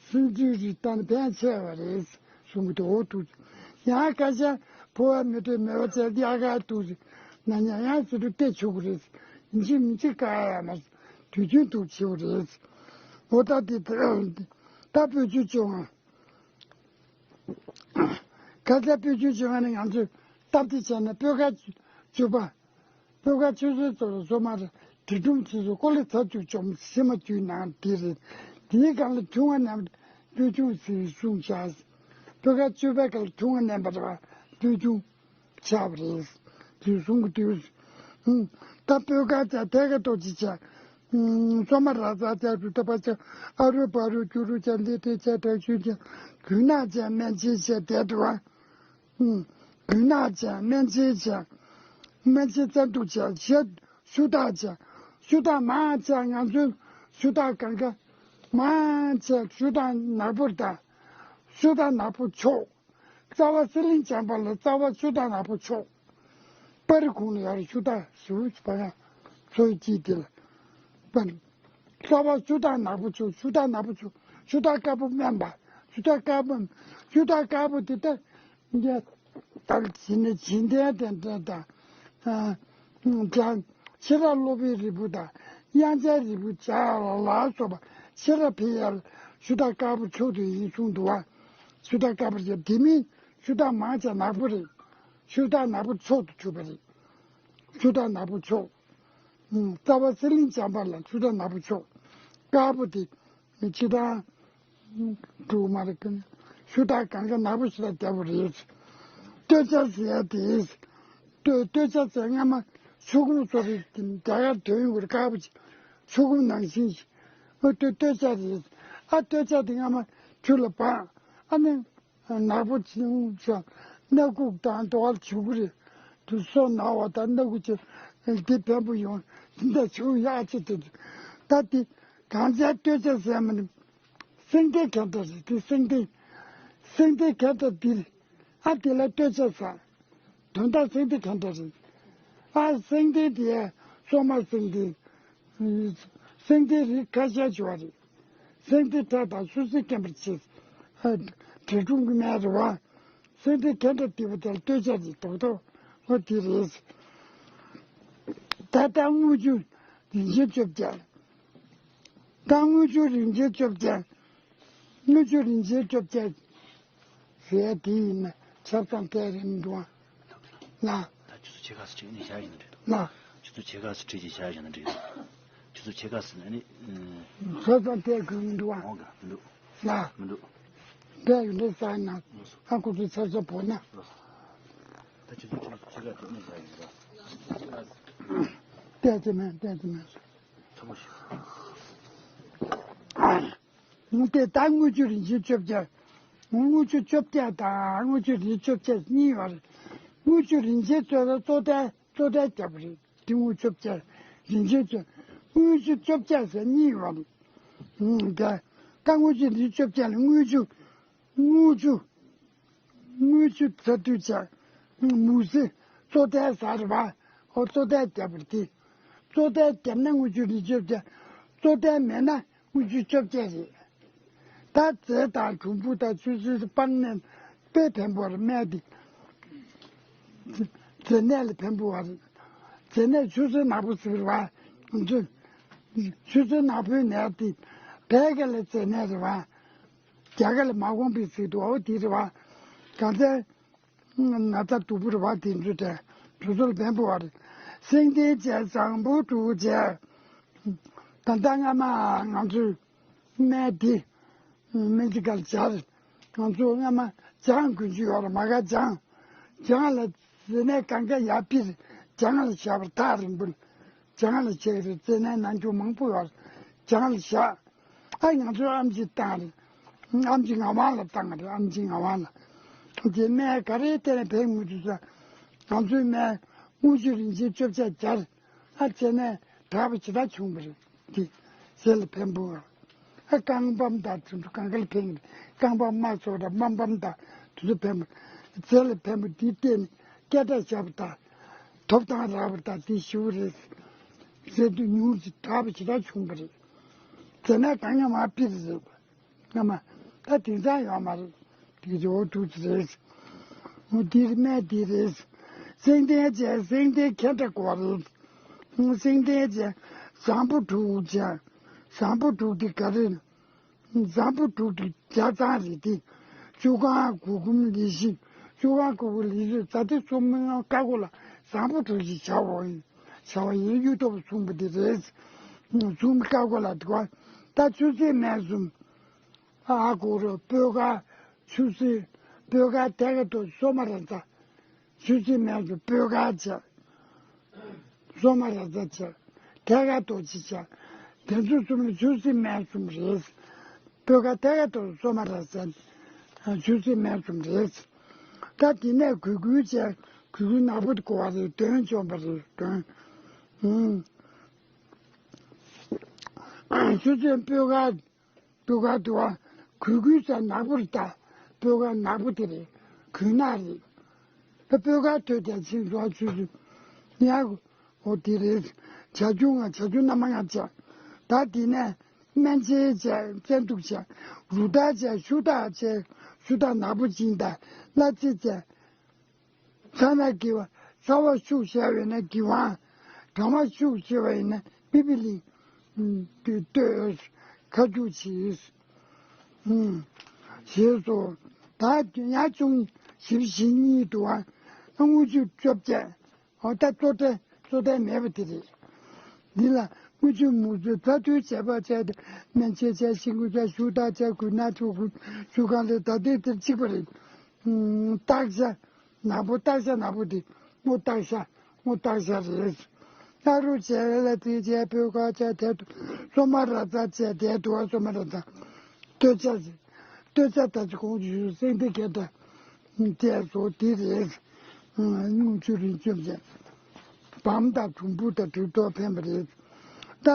སེ་འབྲུ་རིགས་བཏང་ན་ཕན་ཆེ་བ་རེད་གསུང་གི་འདུག་འོ་འདུག་ཡང་སྐད་ཆ་ཕོ་བ་མི་འདྲ་མེད་པ་ཚད་དབྱར་ཁ་འདུག་ན་ཉ་ཡང་སེ་འབྲུ་ཏོག་ཙམ་བྱུག་གི་རེད། ཡིན་གཅིག་མིན་གཅིག་བཀག་ཡ་མ་རེད། དུས་རྒྱུན་འདུག་བྱེད་པ་རེད། འོ་ད་དེ་ད་སྤོས་ཆུ་བཅོ་ལྔ། ཁ་ཟས་སྤོས་ཆུ་བཅོ་ལྔ་ནི་ང་ཚོས་སྟབས་བདེ་བྱས་ན་སྤོས་ཀ་བཅུ་པ། སྤོས་ཀ་ཆུ་ཚོད་གཙོ་བོ་སོ་མ་རེད། དྲི་ཀྲུང་ཆུ་ཚོད་ཀོ་ལི་ཚ་བཅུ་བཅོམ་ཕྱེ་མ་བཅུའི་ནང་དེ་རེད། དེའི་སྒང་ལ་ཆུང་བ་རྣམས་སྤོས་ཆུང་ཟེར་གསུངས་བཞག་སྤོས་ཀ་བཅུ་པའི་སྒང་ལ་ཆུང་བ་རྣམས་པ་རེད་པ། སྤོས་ཆུང་ཆགས་པ་རེད། དེ་གསུང་གི་དུས། ད་སྤོས་ཀ་ཆ་ཐད་ཀ་ཏོག་ཅིག་ཆ། སོ་མ་ར་ཙ་ཅག་རུ་ཏ་པ་ཅག་ཨ་རུ་པ་རུ་ཀྱུ་རུ་ཅག་ལི་ཏི་ཅག་དྲག་ཤུལ་ཅག་རྒྱུ་ནག་ཅག་སྨན་ཆེན་ཅག་དེ་འགྲོ་བ། རྒྱུ་ནག་ཅག་སྨན་ཆེན་ཅག་སྨན་ཆེན་རྩ་འདུག་ཅག་ཞ་ཤུ་དག་ཅག་ཤུ་དག་མང་ཅག་ང་ཚོའི་ཤུ་དག་གང་ག་མང་ཅག་ཤུ་དག་ནག་པོ་དང་། ཤུ་དག་ནག་པོ་མཆོག་རྩ་བ་སི་ལིང་བྱམས་པ་ལ་རྩ་བ་ཤུ་དག་ནག་པོ་མཆོག་པར་ཁུང་ལ་ཡར་ཤུ་དག་ཞུ་བ་ཡང་ཚོས་ཅི་དེ་ལ་པར། རྩ་བ་ཤུ་དག་ནག་པོ་མཆོག་ཤུ་དག་ནག་པོ་མཆོག་ཤུ་དག་དཀར་པོ་དམན་པ། ཤུ་དག་དཀར་པོ། ཤུ་དག་དཀར་པོ་དེ་ལྟ་འདི་ལྟར་བྱིན་ནས་བྱིན་ལྡན་དེ་འདྲ་དང་། ཨ་ཅང་ཤེས་རབ་སློབ་དཔོན་རིལ་བུ་དང་། དབྱངས་ཅན་རིལ་བུ་བྱ་ལ་ལ་སོགས་པ་ཤེས་རབ་འཕེལ་ཡར་ཤུ་དག་དཀར་པོ་མཆོག་ཏུ་ཡིན་གསུངས་འདུག་བ། ཤུ་དག་དཀར་པོ་ཞེས་དེ་མིན་ཤུ་དག་མང་ཆེ་ནག་པོ་རེད། ཤུ་དག་ནག་པོ་མཆོག་ཏུ་གྱུར་པ་རེད། ཤུ་དག་ནག་པོ་མཆོག་རྩ་བ་སི་ལིང་བྱམས་པ་ལ་ཤུ་དག་ནག་པོ་མཆོག་དཀར་པོ་དེ་ཕྱི་དང་། འགྲོ་མ་རེད་ཀི། ཤུ་དག་གང་ག་ནག་པོ་ཞིག་ལ་བརྒྱབ་པ་རེད། སྟོད་ཆ་ཟེར་ཡ་དེ། སྟོད་སྟོད་ཆ་ཟེར་སྔ་མ་ཆུ་ཁུང་བཟོ་རེད་རྒྱ་གར་དོན་ཡོད་དཀར་པོ་ཅིག་ཆུ་ཁུང་ནང་བཞིན་ཞིག་ཨོ་སྟོད་སྟོད་ཆ་རེད། ཨ་སྟོད་ཆ་དེ་སྔ་མ་ཆུ་ལ་སྦངས་ཨ་ནི། ནག་པོ་ཆུང་ཆ་སྣ་ཁུག་དང་དོ་བ་བྱུག་རེད། དུ་སོ་ན་བ་དང་སྣ་ཁུག་ཅི་འདི་བེམ་པོ་ཡོང་འདི་འདྲ་ཆུ་ཡག་ཅི་དེ་ད་དེ་གང་ཚད་སྟོད་ཆ་ཟེར་མ་ནི། སེང་ལྡེང་ག་འདྲ་རེད་དེ་སེང་ལྡེང་། སེང་ལྡེང་ག་འདྲ་འདི་རེད། ཨ་དེ་ལ་སྟོད་ཆ་ཟེར། དོན་དག་སེང་ལྡེང་ག་འདྲ་རེད། ཨ་སེང་ལྡེང་དེ་སོ་མ་སེང་ལྡེང་། སེང་ལྡེང་རིགས་ཁ་ཤས་བྱུང་བ་རེད། སེང་ལྡེང་ཁྲག་དང་སུ་སི་སྐེམ་པར་བྱེད། ཨ་དྲི་ཀྲུང་གི་སྨན་རེད་བ། སེང་ལྡེང་ག་འདྲ་འདི་བ་དེ་ལ་སྟོད་ཆ་རེད་དོག་དོག་ཨོ་དེ་རེད། ད་ལྟ་དངུལ་ཆུ་རིན་ཆེན་བཅོ་བརྒྱད། ད་དངུལ་ཆུ་རིན་ཆེན་བཅོ་བརྒྱད། དངུལ་ཆུ་རིན་ཆེན་བཅོ་བརྒྱད་ཟེར་ཡ་དེ་ཡིན་ན་ཆབ་གསང་ཐད་རེད་མི་འདུག་ཨ། ལ། ད་ཆུ་ཚོད་ཕྱེད་ཀ་ཙམ་ཁྲིད་ནས་བཞག་ཡིན་ན་འགྲིག་འདུག་ལ། ཆུ་ཚོད་ཕྱེད་ཀ་ཙམ་ཁྲིད་ཀྱི་བཞག་ཡིན་ན་འགྲིག་འདུག་ཆུ་ཚོད་ཕྱེད་ཀ་ཙམ་ནས་ནི། ཆབ་གསང་ཐད་དགོས་མི་འདུག་ཨ། འོང་ག་མི་འདུག་ལ། མི་འདུག་དེ་ཡིན་འདྲ་ས་ན། ཨ་ཁུ་ཚོ་ཆབ་གསང་བོ་ན། ད་ཆུ་ཚོད་ཕྱེད་ཀ་ཁྲིད་ནས་བཞག་ཡིན་ན། བལྟས་ཙམ་མེད་བལྟས་ཙམ་མེད། ཐུ་མོ་ཞིག་དེ་ལྟར་དངུལ་ཆུ་རིན་ཆེན་བཅོ་བརྒྱད། དངུལ་ཆུ་བཅོ་བརྒྱད་དང་དངུལ་ཆུ་རིན་ཆེན་བཅོ་བརྒྱད་གཉིས་ཡོད་རེད། དངུལ་ཆུ་རིན་ཆེན་བཅོ་ལ་བཅོ་ལྡན་བཅོ་ལྡན་རྒྱབ་རེད། དེ་དངུལ་ཆུ་བཅོ་བརྒྱད་རིན་ཆེན་བཅོ། དངུལ་ཆུ་བཅོ་བརྒྱད་ཟེར་གཉིས་ཡོད་རེད། ཨུམ་ད་ད་དངུལ་ཆུ་རིན་ཆེན་བཅོ་བརྒྱད་ལ་དངུལ་ཆུ། དངུལ་ཆུ། དངུལ་ཆུ་ཚ་དུས་ཆ། མུ་ཟི། བཅོ་ལྡན་ཟ་རེད་བ། ཨོ་བཅོ་ལྡན་རྒྱབ་པ་དེ། བཅོ་ལྡན་རྒྱབ་ན་དངུལ་ཆུ་རིན་ཆེན་བཅོ་བརྒྱད། བཅོ་ལྡན་མེད་ན་དངུལ་ཆུ་བཅོ་བརྒྱད་རེད། ད་རྫས་དང་རྒྱུ་འབུ་དང་ཆུ་སྲིན་སྤང་ནས་དཔེ་ཕན་པོ་རེད་སྨན་དེ། རྫས་ནད་ལ་ཕན་པོ་བ་རེད། རྫས་ནད་ཆུ་སྲིན་ནག་པོ་ཟེར་བ། ཆུ་སྲིན་ནག་པོའི་ནད་དེ། བོད་སྐད་ལ་མཛེ་ནད་རེད་བ། རྒྱ་སྐད་ལ་མ་གོམས་པའི་ཚིག་འདུག་འོ་དེ་རེད་བ། གང་ཚེ། ན་ཚ་སྡུག་པོ་རེད་བ་དེ་ཚོ་དེ། དེ་ཚོ་ལ་ཕན་པོ་བ་རེད། སེང་ལྡེང་བྱས་བཟང་པོ་དྲུག་བྱས། ད་ལྟ་སྔ་མ་ང་ཚོས་སྨན་དེ། སྨན་རྩིས་ཁང་སྦྱར། ང་ཚོ་སྔ་མ་ལྗང་དགོས་ཀྱི་ཡོད་རེད་མ་ག་ལྗང་། ལྗང་ལ་མཛེ་ནད་གང་ག་ཡར་འཕེལ། ལྗང་ལ་བཞག་པར་ཐག་རིང་པོ་ལ། ལྗང་ལ་བྱེད་ཀྱི་རེད་མཛེ་ནད་ནང་ཆོས་མང་པོ་ཡོད་རེད་ལྗང་ལ་བཞག་ཨ་ང་ཚོའི་ཨམ་ཆི་བཏང་རེད། ཨམ་ཆི་ངག་དབང་ལ་བཏང་རེད་ཨམ་ཆི་ངག་དབང་ལ། དེ་སྨན་ག་རེ་བསྟེན་ནས་ཕན་མི་འདུག་ཟེར། ང་ཚོའི་སྨན་དངུལ་ཆུ་རིན་ཆེན་བཅོ་བརྒྱད་སྦྱར། ཨ་བྱས་ནས་དྲག་པོ་ཇི་ལྟར་བྱུང་བ་རེད་དེ། ཟས་ལ་ཕན་པོ། ཨ་རྐང་པམ་དང་དེ་ཚོ་གང་ག་ལ་ཕན་གི་རེད་རྐང་པམ་དམར་ཚོགས་དང་དམར་པམ་དང་དེ་ཚོ་ཕན་པོ། ཟས་ལ་ཕན་པོ་དེ་བསྟེན་ནས་སྐད་གྲགས་བྱ་བ་དང་། ཐོབ་ཐང་རག་པ་དང་དེ་ཞུ་བ་རེད། ཟས་དུས་ཉུང་ཅིག་དྲག་པོ་ཇི་ལྟར་བྱུང་བ་རེད། ཟས་ན་གང་ཡང་མ་ཕེབས་རེད། སྔ་མ། ད་དེང་སང་ཡོད་མ་རེད། དེ་ཇོ་བོ་ཐུགས་རྗེ་རེད། འོ་འདིར་སྨན་འདི་རེད། སེང་ལྡེང་བྱས་སེང་ལྡེང་ཁྱེད་འདྲ་གོ་རེད། སེང་ལྡེང་བྱས་བཟང་པོ་དྲུག་བྱས། བཟང་པོ་དྲུག་དེ་ག་རེ། བཟང་པོ་དྲུག་དེ་བྱ་ཚང་རེད་དེ། བཅུ་གང་གུར་གུམ་ལི་ཤི། བཅུ་གང་གུར་གུམ་ལི་ཤི་ཛ་ཏི་གསུམ་མི་ང་ཀ་གོ་ལ་བཟང་པོ་དྲུག་ཅིག་བྱ་བ་ཡིན། བྱ་བ་ཡིན་གཡུ་ཐོག་གསུངས་པ་དེ་རེད། གསུམ་ཀ་གོ་ལ་དེ་ག་ད་ཆུ་སྲིན་སྨན་གསུམ། ཨ་གོ་རོ་སྤོས་དཀར་ཆུ་སྲིན་སྤོས་དཀར་ཐད་ཀ་ཏོ་སོ་མ་ར་ཛ། ཆུ་སྲིན་སྨན་གསུམ་སྤོས་དཀར་བྱས། སོ་མ་ར་ཛ་བྱས། ཐད་ཀ་ཏོ་ཅི་བྱས། དེ་ཚོ་གསུམ་ནི་ཆུ་སྲིན་སྨན་གསུམ་རེད། སྤོས་དཀར་ཐད་ཀ་ཏོ་སོ་མ་ར་ཛ། ཆུ་སྲིན་སྨན་གསུམ་རེད། ད་དེ་ནས་གུ་གུལ་བྱས་གུ་གུལ་ནག་པོ་དེ་གོ་བ་རེད་གདོན་བཅོམ་པ་རེད་གདོན། ཨུམ། ཆུ་སྲིན་སྤོས་དཀར། སྤོས་དཀར་དུ་བ། གུ་གུལ་ས་ནག་པོ་རེད་ད། སྤོས་དཀར་ནག་པོ་དེ་རེད། གུ་ནག་རེད། ད་སྤོས་དཀར་ཐོད་ཀྱང་ཕྱིན་སོ་ཆུ་སྲིན། ཡང་། འོ་དེ་རེད། བྱ་ཁྱུང་ང་བྱ་ཁྱུང་སྣ་མ་ལྔ་བྱ། ད་དེ་ནས། སྨན་ཆེན་བྱས་བཙན་དུག་བྱས། རུ་དར་བྱས་ཤུ་དར་བྱས། ཤུ་དར་ནག་པོ་ཅིག་དང་གླ་རྩི་བྱས། ཚ་ན་གི་བ། ཚ་བ་ཤུགས་ཆེ་བ་ཡིན་ན་གི་ཝང་། གྲང་བ་ཤུགས་ཆེ་བ་ཡིན་ན་པི་པི་ལིང་། ཏུ་ལྟོས། ཁ་རྒྱུག་བྱེད། ཞེས་སོ། ད་ཡང་ཅུང་ཞིབ་ཞིབ་གཉིས་འདུག་ཨ། དངུལ་ཆུ་བཅོ་བརྒྱད། འོ་ད་གཙོ་གྲས་གཙོ་གྲས་མེད་པ་དེ་རེད། འདི་ལ་དངུལ་ཆུ་མུ་ཟོས་ཚ་ཐུལ་བྱས་པ་བྱས་ཏེ་སྨན་ཆེན་བྱས་ཤིང་ཀུན་བྱས་ཤུ་དར་བྱས་གུ་ན་ཆུ་གུ་ཆུ་གང་ལས་ད་ལྟའི་དེར་གཅིག་པ་རེད། སྟག་ཤ། ནག་པོ་སྟག་ཤ་ནག་པོ་དེ་སྔོ་སྟག་ཤ་སྔོ་སྟག་ཤ་རེད། ཨ་རུ་བྱས་ལ་དེ་བྱས་སྤོས་དཀར་བྱས་དེ་དུ་སོ་མ་ར་ཙ་བྱས་དེ་དུ་བ་སོ་མ་ར་ཙ། སྟོད་ཆ་ཟེར། སྟོད་ཆ་ད་ཅི་གོང་དུ་ཞུས་སེང་ལྡེང་སྐད་གྲགས་བྱས་སོ་དེ་རེད། སྔོན་ཆུ་རིན་བཅོམ་བྱས། བམ་དང་དུམ་བུ་དང་དྲུག་ཐོག་ཕན་པ་རེད། ད་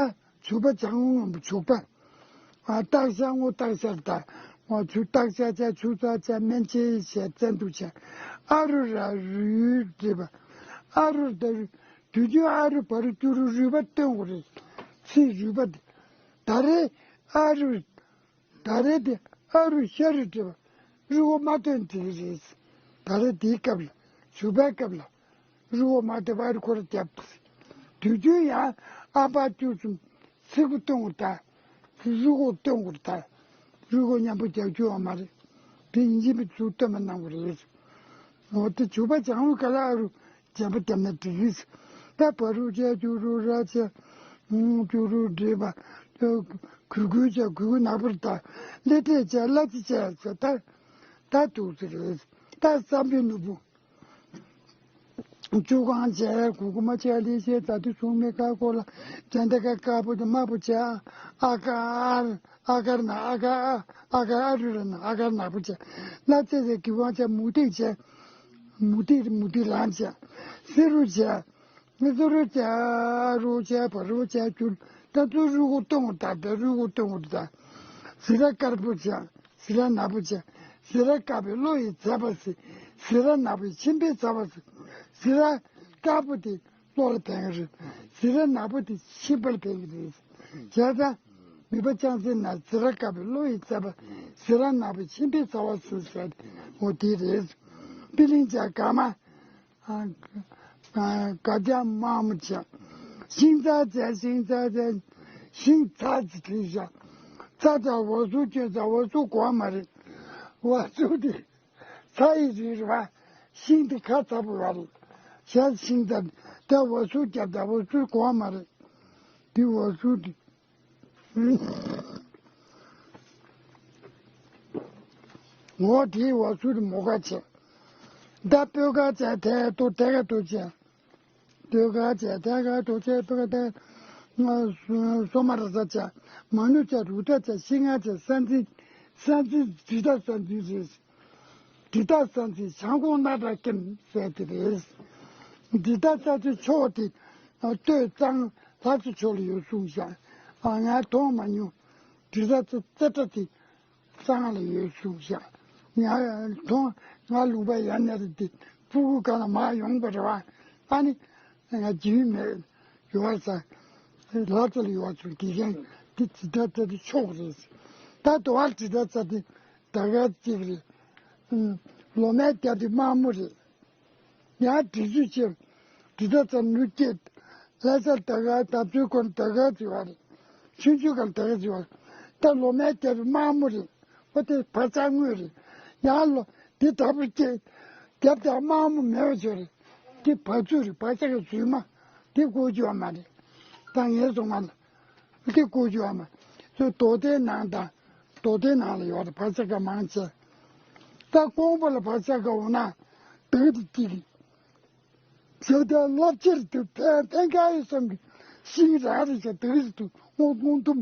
བྱུག་པ་བྱང་བུ་བྱུག་པ། ཨ་སྟག་ཤ་སྔོ་སྟག་ཤ་ད། ཨ་ཆུ་སྟག་ཤ་བྱས་ཆུ་ཚ་བྱས་སྨན་ཆེན་བྱས་བཙན་དུག་བྱས། ཨ་རུ་ར་རུས་འདྲེས་པ། ཨ་རུ་ད་རུ་དུས་རྒྱུན་ཨ་རུ་བ་རུ་ཏུ་རུ་རུས་པ་སྟོན་དགོས་རེད། ཚིག་རུས་པ་དེ། ད་རེས་ཨ་རུ། ད་རེས་དེ་ཨ་རུ་ཤ་རུ་འདྲེས་པ། རུས་པ་མ་སྟོན་དེ་རེད། ད་རེས་དེའི་སྐབས་ལ་བྱུག་པའི་སྐབས་ལ། རུས་པ་མ་སྟོན་པར་ཁོ་ར་རྒྱབ། དུས་རྒྱུན་ཡང་ཨ་པ་བཅུ་གསུམ་ཚིག་པོ་སྟོན་དགོས་ད། རུས་པ་སྟོན་དགོས་ད། རུས་པ་མཉམ་པོ་རྒྱག་རྒྱུ་ཡོད་མ་རེད། དེ་ཡིན་གཅིག་མིན་གཅིག་སྟོན་པ་གནང་དགོས་རེད། འོ་དེ་བྱུག་པ་བྱང་བུ་ག་ལ་ཨ་རུ་བྱས་པ་བརྒྱབ་ན་འགྲིག་གི། ད་བ་རུ་བྱས་བྱུག་རུ་ར་བྱས། བྱུག་རུ་འདྲེས་པ། གུ་གུལ་བྱས་གུ་གུལ་ནག་པོར་ད། ལེ་ཏྲེ་བྱས་གླ་རྩི་བྱས་ད། ད་འདུག་ཟེར་རེད། ད་བསམ་པའི་ནོར་བུ། བཅུ་གང་བྱས་གུ་གུ་མ་བྱས་ལི་ཤེས་ད་དུ་སུང་མེ་ཀ་ཀོ་ལ་བྱས་འདི་ཀ་དཀར་པོ་དེ་དམར་པོ་བྱས་ཨ་ཀ་ཨར་ཨ་ཀར་ན་ཨ་ཀ་ཨ་ཨ་ཀར་ཨ་རུ་ར་ན་ཨ་ཀར་ནག་པོ་བྱས་ལ་ཙེ་ཙེ་གི་ཝང་བྱས་མུ་ཏིག་བྱས་མུ་ཏིག་མུ་ཏིག་ལང་བྱས་སི་རུ་བྱས་མི་སི་རུ་བྱས་རུ་བྱས་བ་རུ་བྱས་གྱུར་ད་ཚུར་རུ་གུ་སྟོང་ད་ད་རུ་གུ་སྟོང་ད་ཟི་ར་དཀར་པོ་བྱས། ཟི་ར་ནག་པོ་བྱས། ཟི་ར་དཀར་པོའི་བློ་ཡི་མཛེས་པ་ཟེར། ཟི་ར་ནག་པོའི་མཆིན་པའི་མཛེས་པ་ཟེར། ཟི་ར་དཀར་པོ་དེ་བློ་ལ་ཕན་གྱི་རེད། ཟི་ར་ནག་པོ་དེ་མཆིན་པ་ལ་ཕན་གྱི་རེད། བྱས་ཙང་། མོས་པ་ཅང་ཟེར་ན་ཟི་ར་དཀར་པོའི་བློ་ཡི་མཛེས་པ། ཟི་ར་ནག་པོའི་མཆིན་པའི་མཛེས་པ་ཟེར་ཟེར། འོ་དེ་རེད། པི་ལིང་བྱས་དགའ་མ། དགའ་རྒྱ་དམར་མོ་བྱས། ཤིང་ཚ་བྱས་ཤིང་ཚ་བྱས། ཤིང་ཚ་ཅིག་བྲིས་བཞག་ཚྭ་དང་འོ་ཟུག་སྐྱོན་ཚྭ་འོ་ཟུག་གོ་བ་མ་རེད། འོ་ཟུག་དེ་ཚྭ་ཡི་རིགས་རེད་བ། ཤིང་དེ་ཁ་ཚ་པོ་ཡོད་རེད། ཤ་ཤིང་ཚྭ་དེ་འོ་ཟུག་རྒྱབ་དང་འོ་ཟུག་གོ་བ་མ་རེད། དེ་འོ་ཟུག་དེ། འོ་དེའི་འོ་ཟུག་དེ་མོ་ཁ་བྱས། ད་སྤོས་ཁ་བྱས་དེ་ཏོ་དེ་ཁ་ཏོ་བྱས། སྟོད་ཁ་བྱས་ཐད་ཁ་དོ་བྱས་སྤོས་ཁ་བྱས། སོ་མ་ར་ས་བྱས། མ་ནུ་བྱས་རུ་ཏྲ་བྱས་ཤིང་ང་བྱས་ས་འཛིན། ས་འཛིན་འབྲི་ཏ་ས་འཛིན་རེད། འབྲི་ཏ་ས་འཛིན་བྱང་ཁོང་སྣ་བྲག་ཀེམ་ཟེར་དེ་རེད། འབྲི་ཏ་ས་འཛིན་ཕྱོགས་དེ། སྟོད་གཙང་ལྷ་ས་ཕྱོགས་ལ་ཡོད་གསུངས་ཤག་ང་མཐོང་མ་མྱོང་། འབྲི་ཏ་ས་རྩེ་ཏྲ་དེ། གཙང་ལ་ཡོད་གསུངས་ཤག་ང་མཐོང་ང་ལུང་པ་ཡར་ནས་རེད་དེ་ཕྲུ་གུ་གང་ལ་མར་ཡོང་པ་རེད་བ། ཨ་ནི་ང་རྒྱུས་མེད་ཡོད་ས་ལྷ་རྩེ་ལ་ཡོད་ཚུལ་དགེ་རྒན་དེ་ཇི་ལྟར་ལྟར་དུ་ཆོག་རེད། ད་དོ་བ་ཇི་ལྟར་ལྟར་དུ་ད་ག་ཅིག་རེད། ལོ་མའི་རྒྱབ་དེ་དམར་མོ་རེད། ཡང་འབྲི་ཆུ་ཆེ། འབྲི་ད་ཚ་ནུ་སྐྱེས། ལྷ་ས་ད་ག་ད་ཚོའི་སྐོར་ད་ག་ཟེར་བ་རེད། ཆུང་ཆུང་སྒང་ད་ག་ཟེར་བ་རེད། ད་ལོ་མའི་རྒྱབ་དམར་མོ་རེད། ཨོ་དེ་བག་ཆགས་དངོས་རེད། ཡང་ལོ་འདི་ད་བུ་སྐྱེས། རྒྱབ་དེ་དམར་མོ་མེད་པ་ཆོག་རེད། འདི་བག་ཚུད་རེད། བག་ཆགས་ཀྱི་རྫུན་མ། འདི་བཀོལ་རྒྱུ་ཡོད་མ་རེད། ད་ངས་སོང་ང་ལ། འདི་བཀོལ་རྒྱུ་ཡོད་མ་རེད། ཚོ་རྡོ་སྡེའི་ནང་དང་། རྡོ་སྡེའི་ནང་ལ་ཡོད་རེད། བག་ཆགས་ཀ་མང་ཆེ། ད་ཀོང་པོ་ལ་བག་ཆགས་ཀ་འོ་ན། ད་ག་དེ་གཅིག་རེད། ཞག་དེ་རླབས་ཆེར་དུ་ཕན་ཕན་ཁ་ཡོད་བསམ་གི་ཤིང་རག་རེ་བྱ་དེ་ཟེར་དུ་སྔོ་སྔོ་འཐུམ་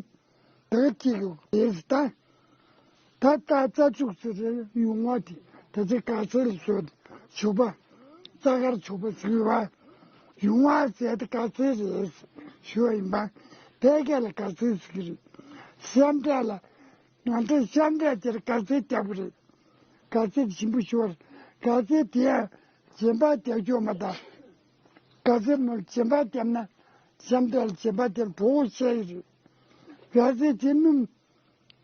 དེ་གཅིག་ཡོད་རེད་ད། ད་ད་རྩྭ་ཕྱུགས་ཟེར་རེད་ཡོང་བ་དེ་ད་ཚེ་ག་ཚེ་ལ་བཟོས་ཏེ་ཞོགས་པ་རྩྭ་དཀར་ཞོགས་པ་ཟེར་བ་ཡོང་བ་ཟེར་ཏེ་ག་ཚེ་རེད་ཞུ་བ་ཡིན་པ་ཕལ་སྐད་ལ་ག་ཚེ་ཟེར་གི་རེད། སེམས་ཁྲལ་ལ། ང་ཚོས་ཤམ་འདྲ་དེར་དཀར་ཟས་བརྒྱབ་པ་རེད། དཀར་ཟས་ཞིམ་པོ་ཞུ་བར་དཀར་ཟས་དེ་ཡང་རྗེན་པ་བརྒྱབ་ཆོག་མ་ད། དཀར་ཟས་མོ་རྗེན་པ་བརྒྱབ་ན་ཤམ་འདྲ་ལ་རྗེན་པ་བརྒྱབ་གྲོགས་བཤད་ཡི་རེད། དཀར་ཟས་དེ་སྣུམ་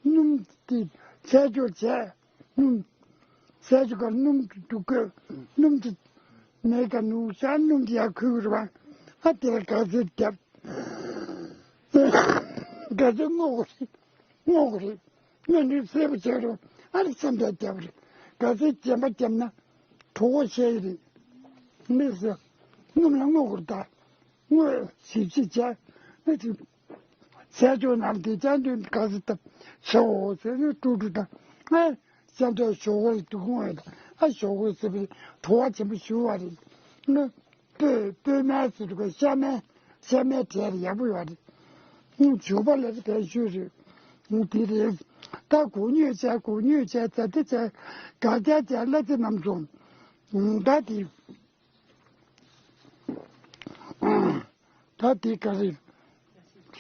སྣུམ་དེ་ཚད་འཇོག་བྱས་སྣུམ་ཚད་འཇོག་གར་སྣུམ་དེ་འདུག་གོ་སྣུམ་དེ་མེད་ཀ་ནུ་ཤ་སྣུམ་དེ་ཡར་ཁུག་རེད་བ། ཨ་དེ་ལ་དཀར་ཟས་བརྒྱབ། དཀར་ཟས་སྔོ་གོ་རེད། སྔོ་གོ་རེད། སྔོ་འདི་སེར་པོ་བྱས་རུང་ཨ་རི་སེམས་པས་བརྒྱབ་རེད། ག་ཚོད་རྗེན་པ་བརྒྱབ་ན་གྲོགས་པོ་བཤད་ཡི་རེད། མི་ཟེར། སྣུམ་ལ་སྔོ་གོ་རེད་ད། སྔོ་ཞིབ་ཞིབ་བྱས། ཨ་ཅི། ཟས་ཅོག་ནང་དེ་ཅང་དུ་ག་ཚོད་བཏབ་ཤོག་ཟེར་ནས་ཀྲུག་ཀྲུག་དང་ཨ། ཅང་དུ་ཞོག་གོ་ལ་དུ་ཁུང་འོད་དང་ཨ་ཞོག་གོ་ཟེར་བའི་བྲོ་བ་ཆེན་པོ་ཞུ་བ་རེད། སྔོ། སྤོས་སྤོས་མལ་ཟེར་དུས་ཤ་མལ་ཤ་མལ་བྲལ་ཡག་པོ་ཡོད་རེད། ཨུ་བྱུག་པ་ལ་རེ་བས་ཤོད་རེད། ཨུ་དེ་རེད། ད་གོ་ཉོས་བྱས་གོ་ཉོས་བྱས་ཛ་དེ་བྱས་ག་རྒྱ་བྱས་གླ་རྩི་རྣམས་སོང་། ད་དེ་ད་དེ་ག་རེད།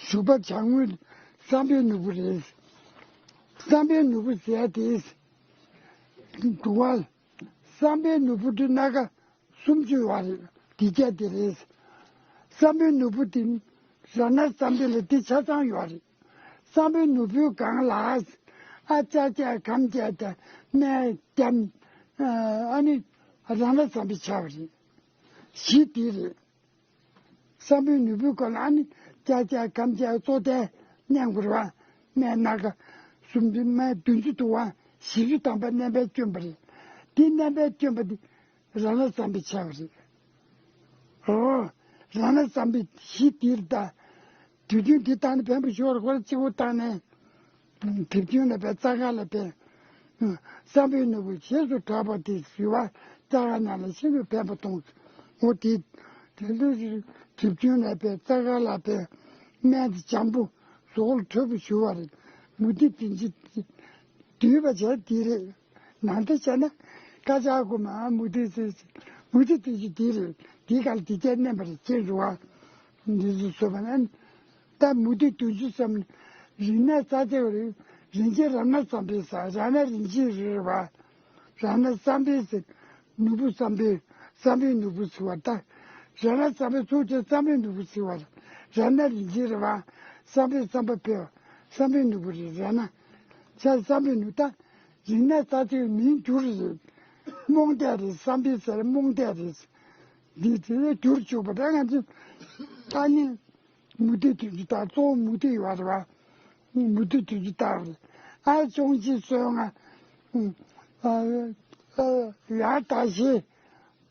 ཞུ་བ་བྱ་དངོས་བསམ་པའི་ནོར་བུ་རེད། བསམ་པའི་ནོར་བུ་ཟེར་ཡ་དེ་འདུག་བ། བསམ་པའི་ནོར་བུ་དེ་སྣ་ཁ་སུམ་ཅུ་ཡོད་རེད། དེ་རྒྱ་དེ་རེད། བསམ་པའི་ནོར་བུ་དེ་ར་ན་བསམ་པའི་ལ་དེ་ཆ་ཚང་ཡོད་རེད། བསམ་པའི་ནོར་བུའི་སྒང་ལ་ཨ་ཅག་ཅག་གམ་ཅག་ཅག་སྨན་རྒྱམ་ཨ་ནི་ར་ན་བསམ་པའི་ཆ་བ་རེད། བཞི་དེ་རེད། བསམ་པའི་ནོར་བུའི་སྐོར་ལ་ཨ་ནི་ཅག་ཅག་གམ་ཅག་གཙོ་དེ་གནས་དགོས་རེད་བ། སྨན་སྣ་ཁ་གསུམ་དེ་སྨན་བདུན་ཅུ་དུ་བ་བཞི་བཅུ་ཐམ་པ་སྨན་པས་བསྐྱོན་པ་རེད། དེ་སྨན་པས་བསྐྱོན་པ་དེ་ར་ན་བསམ་པའི་ཆ་བ་རེད། ཨོ། ར་ན་བསམ་པའི་བཞི་དེ་རེད་ད། དུས་རྒྱུན་དེ་བཏང་ནས་ཕན་པོ་ཤོར་ཁོ་ར་གཅིག་པོ་བཏང་ནས། དེབ་ཆུང་ལ་ཕན་རྩ་ཁ་ལ་ཕན། བསམ་པའི་ནོར་བུ་ཞེས་སུ་གྲགས་པ་དེ་ཞུ་བ་རྩ་ཁ་ནང་ལ་ཤིན་ཏུ་ཕན་པ་གཏོང་། འོ་དེ། དེ་ལུགས་དེབ་ཆུང་ལ་ཕན་རྩ་ཁ་ལ་ཕན། སྨན་དེ་འཇམ་པོ་ཟོག་ལ་འཕྲོད་པོ་ཞུ་བ་རེད། མུ་ཏིག་དེ་ཅི་བསྡུས་པ་བྱས་དེ་རེད། ནང་དུ་བྱས་ན་དཀར་ཆག་གོ་མ་མུ་ཏིག་ཟེར། མུ་ཏིག་དེ་ཅི་དེ་རེད། དེ་ག་ལ་དེ་ཅད་མནན་པ་རེད་ཅེས་འགྲོ་བ། འདི་ཚོ་བཟོས་པ་ན། ད་མུ་ཏིག་བདུན་ཅུ་ཙམ་རིག་གནས་རྩ་ཆེ་བ་རེད། རིན་ཆེན་ར་ན་བསམ་འཕེལ་ཟེར་ར་ན་རིན་ཆེན་རེད་བ། ར་ན་བསམ་འཕེལ་ཟེར། ནོར་བུ་བསམ་འཕེལ་བསམ་འཕེལ་ནོར་བུ་ཟེར་བ་ད། ར་ན་བསམ་འཕེལ་ཚུར་བྱས་བསམ་འཕེལ་ནོར་བུ་ཟེར་བ་རེད། ར་ན་རིན་ཆེན་རེད་བ། བསམ་འཕེལ་བསམ་པ་འཕེལ་བ་བསམ་འཕེལ་ནོར་བུ་རེད་ར་ན། ཆ་བསམ་འཕེལ་ནོར་ད། རིག་གནས་རྩ་ཆེ་བའི་མིང་བསྒྱུར་རེད། རྨོངས་དད་རེད་བསམ་འཕེལ་ཟེར་རྨོངས་དད་རེད། འདི་དེ་བསྒྱུར་བཅུག་པ་ད་ང་ཚོ་ད་ནི། མུ་ཏིག་དེ་ཚོ་ད་གཙོ་བོ་མུ་ཏིག་ཡོད་རེད་བ། མུ་ཏིག་དུང་ཕྱུར་བཏགས་རེད། ཨ་ཅོང་ཞི་བསོད་ནམས། ཨ་ཨ་ཡང་ད་ཞེ།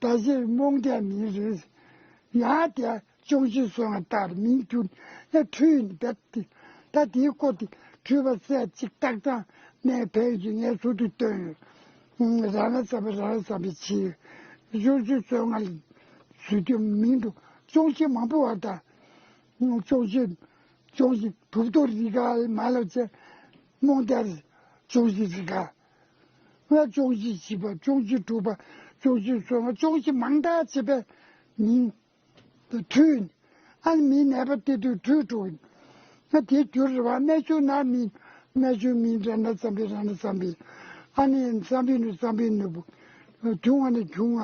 ད་ཞེ་རྨོངས་དད་མིན་རེད། ཡང་དེ་ཅོང་ཞི་བསོད་ནམས་བཏགས་རེད། མིང་བསྒྱུར་ན་འཁྲུལ་ཡིན་པས་ཏེ། ད་དེའི་སྐོར་དེ་འཁྲུལ་པ་བསལ་ཅིག་ཏག་ཏག་ནས་ཕན་ཡོད་ཀྱི་ངས་ཟུར་དུ་བཏོན་ཡོད། ར་ན་ཙམ་པའི་ར་ན་ཙམ་པའི་ཕྱིར། ཅོང་ཞི་བསོད་ནམས་ལ་ཟེར་རྒྱུ་མིང་དུ་ཅོང་ཞི་མང་པོ་བ་དང་། ཅོང་ཞི། ཅོང་ཞི་གྲུབ་ཐོབ་རིགས་ཀ་མ་ལབ་ཅེ། རྨོངས་དད་རེད། ཅོང་ཞི་རིགས་ཀ། ང་ཅོང་ཞི་བྱིས་པ། ཅོང་ཞི་སྒྲུབ་པ། ཅོང་ཞི་བསོད་ནམས། ཅོང་ཞི་མང་དག་བྱེད་པའི་མིང་དུ་འཁྲུལ་ཡིན། ཨ་ནི་མིང་ནད་པ་དེ་དུས་འཁྲུལ་འགྲོ་ཡིན། ང་དེ་འགྱུར་རེད་བ། རྨད་བྱུང་ན་མིན། རྨད་བྱུང་མིན་ར་ན་ཙམ་པའི་ར་ན་ཙམ་པའི། ཨ་ནི་ཙམ་པའི་ནུ་ཙམ་པའི་ནུ་བུ། ཁྱུང་བ་ནི་ཁྱུང་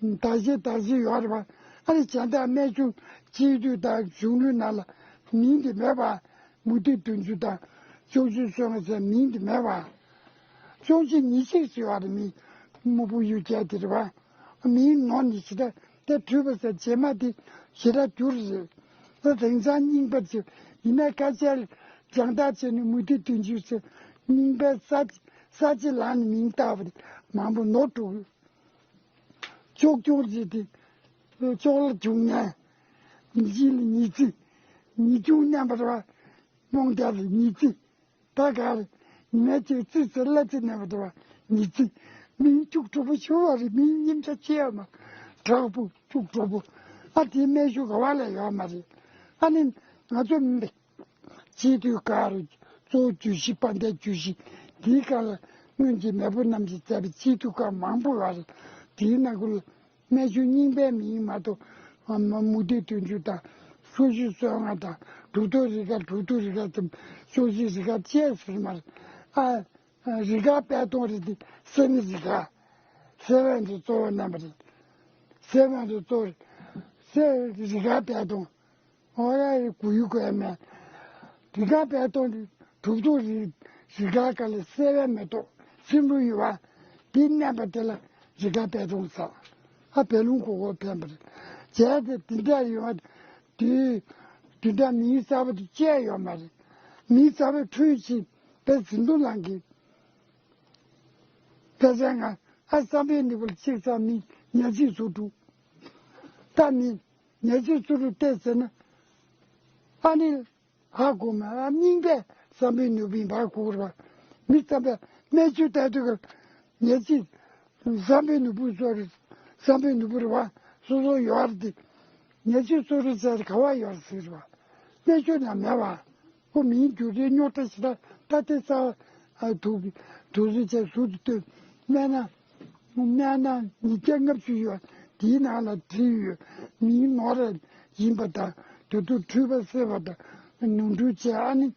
བ། ད་ཞེ་ད་ཞེ་ཡོད་རེད་བ། ཨ་ནི་བྱ་འདས་རྨད་བྱུང་སྤྱི་འདུས་དང་གཞུང་ལུགས་ནང་ལ་མིང་དེ་མེད་པ། མུ་ཏིག་དུང་ཕྱུར་དང་ཅོང་ཞི་བསོད་ནམས་ཟེར་མིང་དེ་མེད་པ། ཅོང་ཞི་ཉི་ཤིག་ཟེར་བ་རེད། མིང་སྨུག་པོ་གཡུ་བྱས་དེ་རེད་བ། མིང་ནོར་ནི་ཞེ་དྲག་དེ་འཁྲུལ་པ་ཟེར། རྗེས་མ་དེ་ཞེ་དྲག་འགྱུར་རེད། ད་དེང་སང་རྙིང་པ་ཅིག་ཡིན་ན་ཁ་ཤས་ལ་སྦྱང་བརྡར་བྱས་ནས་མུ་ཏིག་དུང་ཕྱུར་ཟེར། རྙིང་པའི་ས་ས་ཆ་ལ་ནི་མིང་བཏགས་པ་དེ་མང་པོ་ནོར་འགྲོ། ཅོག་ཅོག་ཅིག་དེ། ཅོག་ལ་ཁྱུང་ནས། ཉི་ལ་ཉི་ཚེ། ཉི་ཁྱུང་མནན་པ་རེད་བ། རྨོངས་དད་ལ་ཉི་ཚེ། ད་ག་རེ། ཉི་མ་གཅིག་ཙི་ཙི་གླ་ཙི་མནན་པ་རེད་བ། ཉི་ཚེ། མིང་སྐྱུག་བྲོ་པོ་ཤོར་བ་རེད། མིང་སྙན་ཆ་ཆེ་ཡ་མ། དྲག་པོ་སྐྱུག་བྲོ་པོ། ཨ་དེའི་སྨན་གཞུང་ག་བ་ལ་ཡོད་མ་རེད། ཨ་ནི་ང་ཚོ་མི། སྤྱི་འཐུས་ཁག་རུ་གཙོ་བོ་བརྗོད་གཞི། དཔལ་ལྡན་བརྗོད་གཞི་འདིའི་སྒང་ལ་སྔོན་གྱི་མེས་པོ་རྣམས་ཀྱིས་མཛད་པའི་སྤྱི་འཐུས་ཁག་མང་པོ་ཡོད་རེད། དེའི་ནང་ཁུལ་རྨད་བྱུང་རྙིང་པའི་མིང་མ་གཏོགས། ཨ་མ་མུ་ཏིག་དུང་ཕྱུར་དང་། ཅོང་ཞི་བསོད་ནམས་དང་། གྲུབ་ཐོབ་རིགས་ཀ། གྲུབ་ཐོབ་རིགས་ཀ་དང་། ཅོང་ཞི་རིགས་ཀ་བཅས་ཟེར་མ་རེད། ཨ་རིགས་ཀ་པད་སྡོང་རེད་དེ། སེ་ནི་རིགས་ཀ། སེ་བན་དུ་གཙོ་བོ་རྣམ་པ་རེད། སེ་བན་དུ་གཙོ་བོ་རེད། སེ་རིགས་ཀ་པད་སྡོང་། ཨོ་ཡ་ཡི་གུ་ཡུ་གུ་ཡ་མེ། རི་ཀ་པད་སྡོང་གྲུབ་ཐོབ་རི་རི་ཀ་ཀ་ལ་སེ་བའི་མེ་ཏོག་སྲིན་བུ་ཡོད་པ། འདི་མནན་པ་དེ་ལ་རི་ཀ་པད་སྡོང་ཟེར། ཨ་བད་ལུང་གོ་གོ་འཕེན་པ་རེད། བྱས་ཏེ་འདི་འདྲ་ཡོད་པ། དུས་དུས་འདྲ་མིང་གསར་པ་དུ་བཅད་ཡོད་མ་རེད། མིང་གསར་པའི་འཕྲུལ་ཆས་པའི་འཛིན་དུ་ལང་གི། དཔེ་ཆ་ང་ཨ་བསམ་པའི་ནི་བུ་ལ་ཆིག་ཙམ་མིང་ཉ་ཚིག་བཟོ་འདུག་ད་མིང་ཉ་ཚིག་བཟོ་འདུག་བལྟས་ཟེར་ན། ཨ་ནི། ཧ་གོ་མ། རྙིང་པས་བསམ་པའི་ནོར་བུ་ཡིན་པ་གོ་ར་བ། མི་བསམ་པའི་སྨན་བཅོས་ལྟ་དུས་ཀ་ཉེར་གཅིག་བསམ་པའི་ནོར་བུ་སོ་རེད། བསམ་པའི་ནོར་བུ་རེད་བ། སོ་སོ་ཡོད་རེད་དེ། ཉེར་གཅིག་སོ་རེད་ཟེར་ག་བ་ཡོད་ཟེར་བ། སྨན་བཅོས་ན་མེད་བ། ཁོ་མིང་བསྒྱུར་ཏེ་རྙོག་དྲ་ཞེ་དྲག་ད་དེ་ས་དུག་དུག་རེ་བྱས་ཟུར་དུ་བཏོན། སྨན་ན། སྨན་ན་ཉིས་བརྒྱ་ལྔ་བཅུ་ཡོད། དེའི་ནང་ལ་བྲིས་ཡོད། མིང་ནོར་རེ་ཡིན་པ་དང་། དེ་ཚོ་འཁྲུལ་པ་སེལ་བ་དང་། ནོར་འཁྲུལ་བྱས། ཨ་ནི་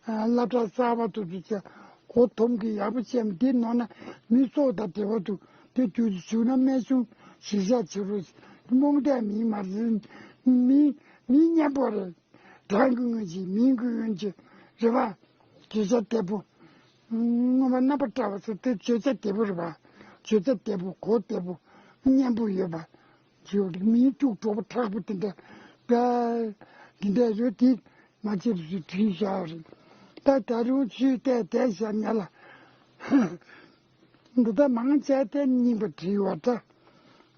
སློབ་གྲྭ་གསར་པ་དེ་ཚོ་བྱས། གོ་ཐོམ་གི་ཡག་པོ་བྱས། འདི་ནོར་ན་མི་ཚོགས་དང་འབྲེལ་བ་འདུག་དེ་རྒྱུ་བྱུང་ན་སྨན་གཞུང་གཞིར་བཞག་བྱེད་རོགས། རྨོངས་དད་མིན་མ་རེད། མིང་མིང་སྙན་པོ་རེད། གྲངས་ཀྱི་སྔོན་གྱི་མིང་གི་སྔོན་གྱི་རེད་པ། བརྗོད་བྱ་བདེ་པོ། སྔོན་མ་རྣམ་པར་བཀྲ་བ་ཟེར་དེ་བརྗོད་བྱ་བདེ་པོ་རེད་པ། བརྗོད་བྱ་བདེ་པོ། གོ་བདེ་པོ། སྙན་པོ་ཡོད་པ། བརྗོད་མིང་སྐྱུག་བྲོ་པོ་དྲག་པོ་དེ་འདྲ་པ། འདི་འདྲ་རེད། དེ་མ་བརྗེད་པ་ཞིག་བྲིས་བཞག་རེད། ད་ད་རུང་ཚུལ་བལྟས་བསྡད་བཞག་ངེས་ལ། འདི་ལྟར་མང་ཆེ་བསྟན་རྙིང་པ་བྲིས་ཡོད་ད།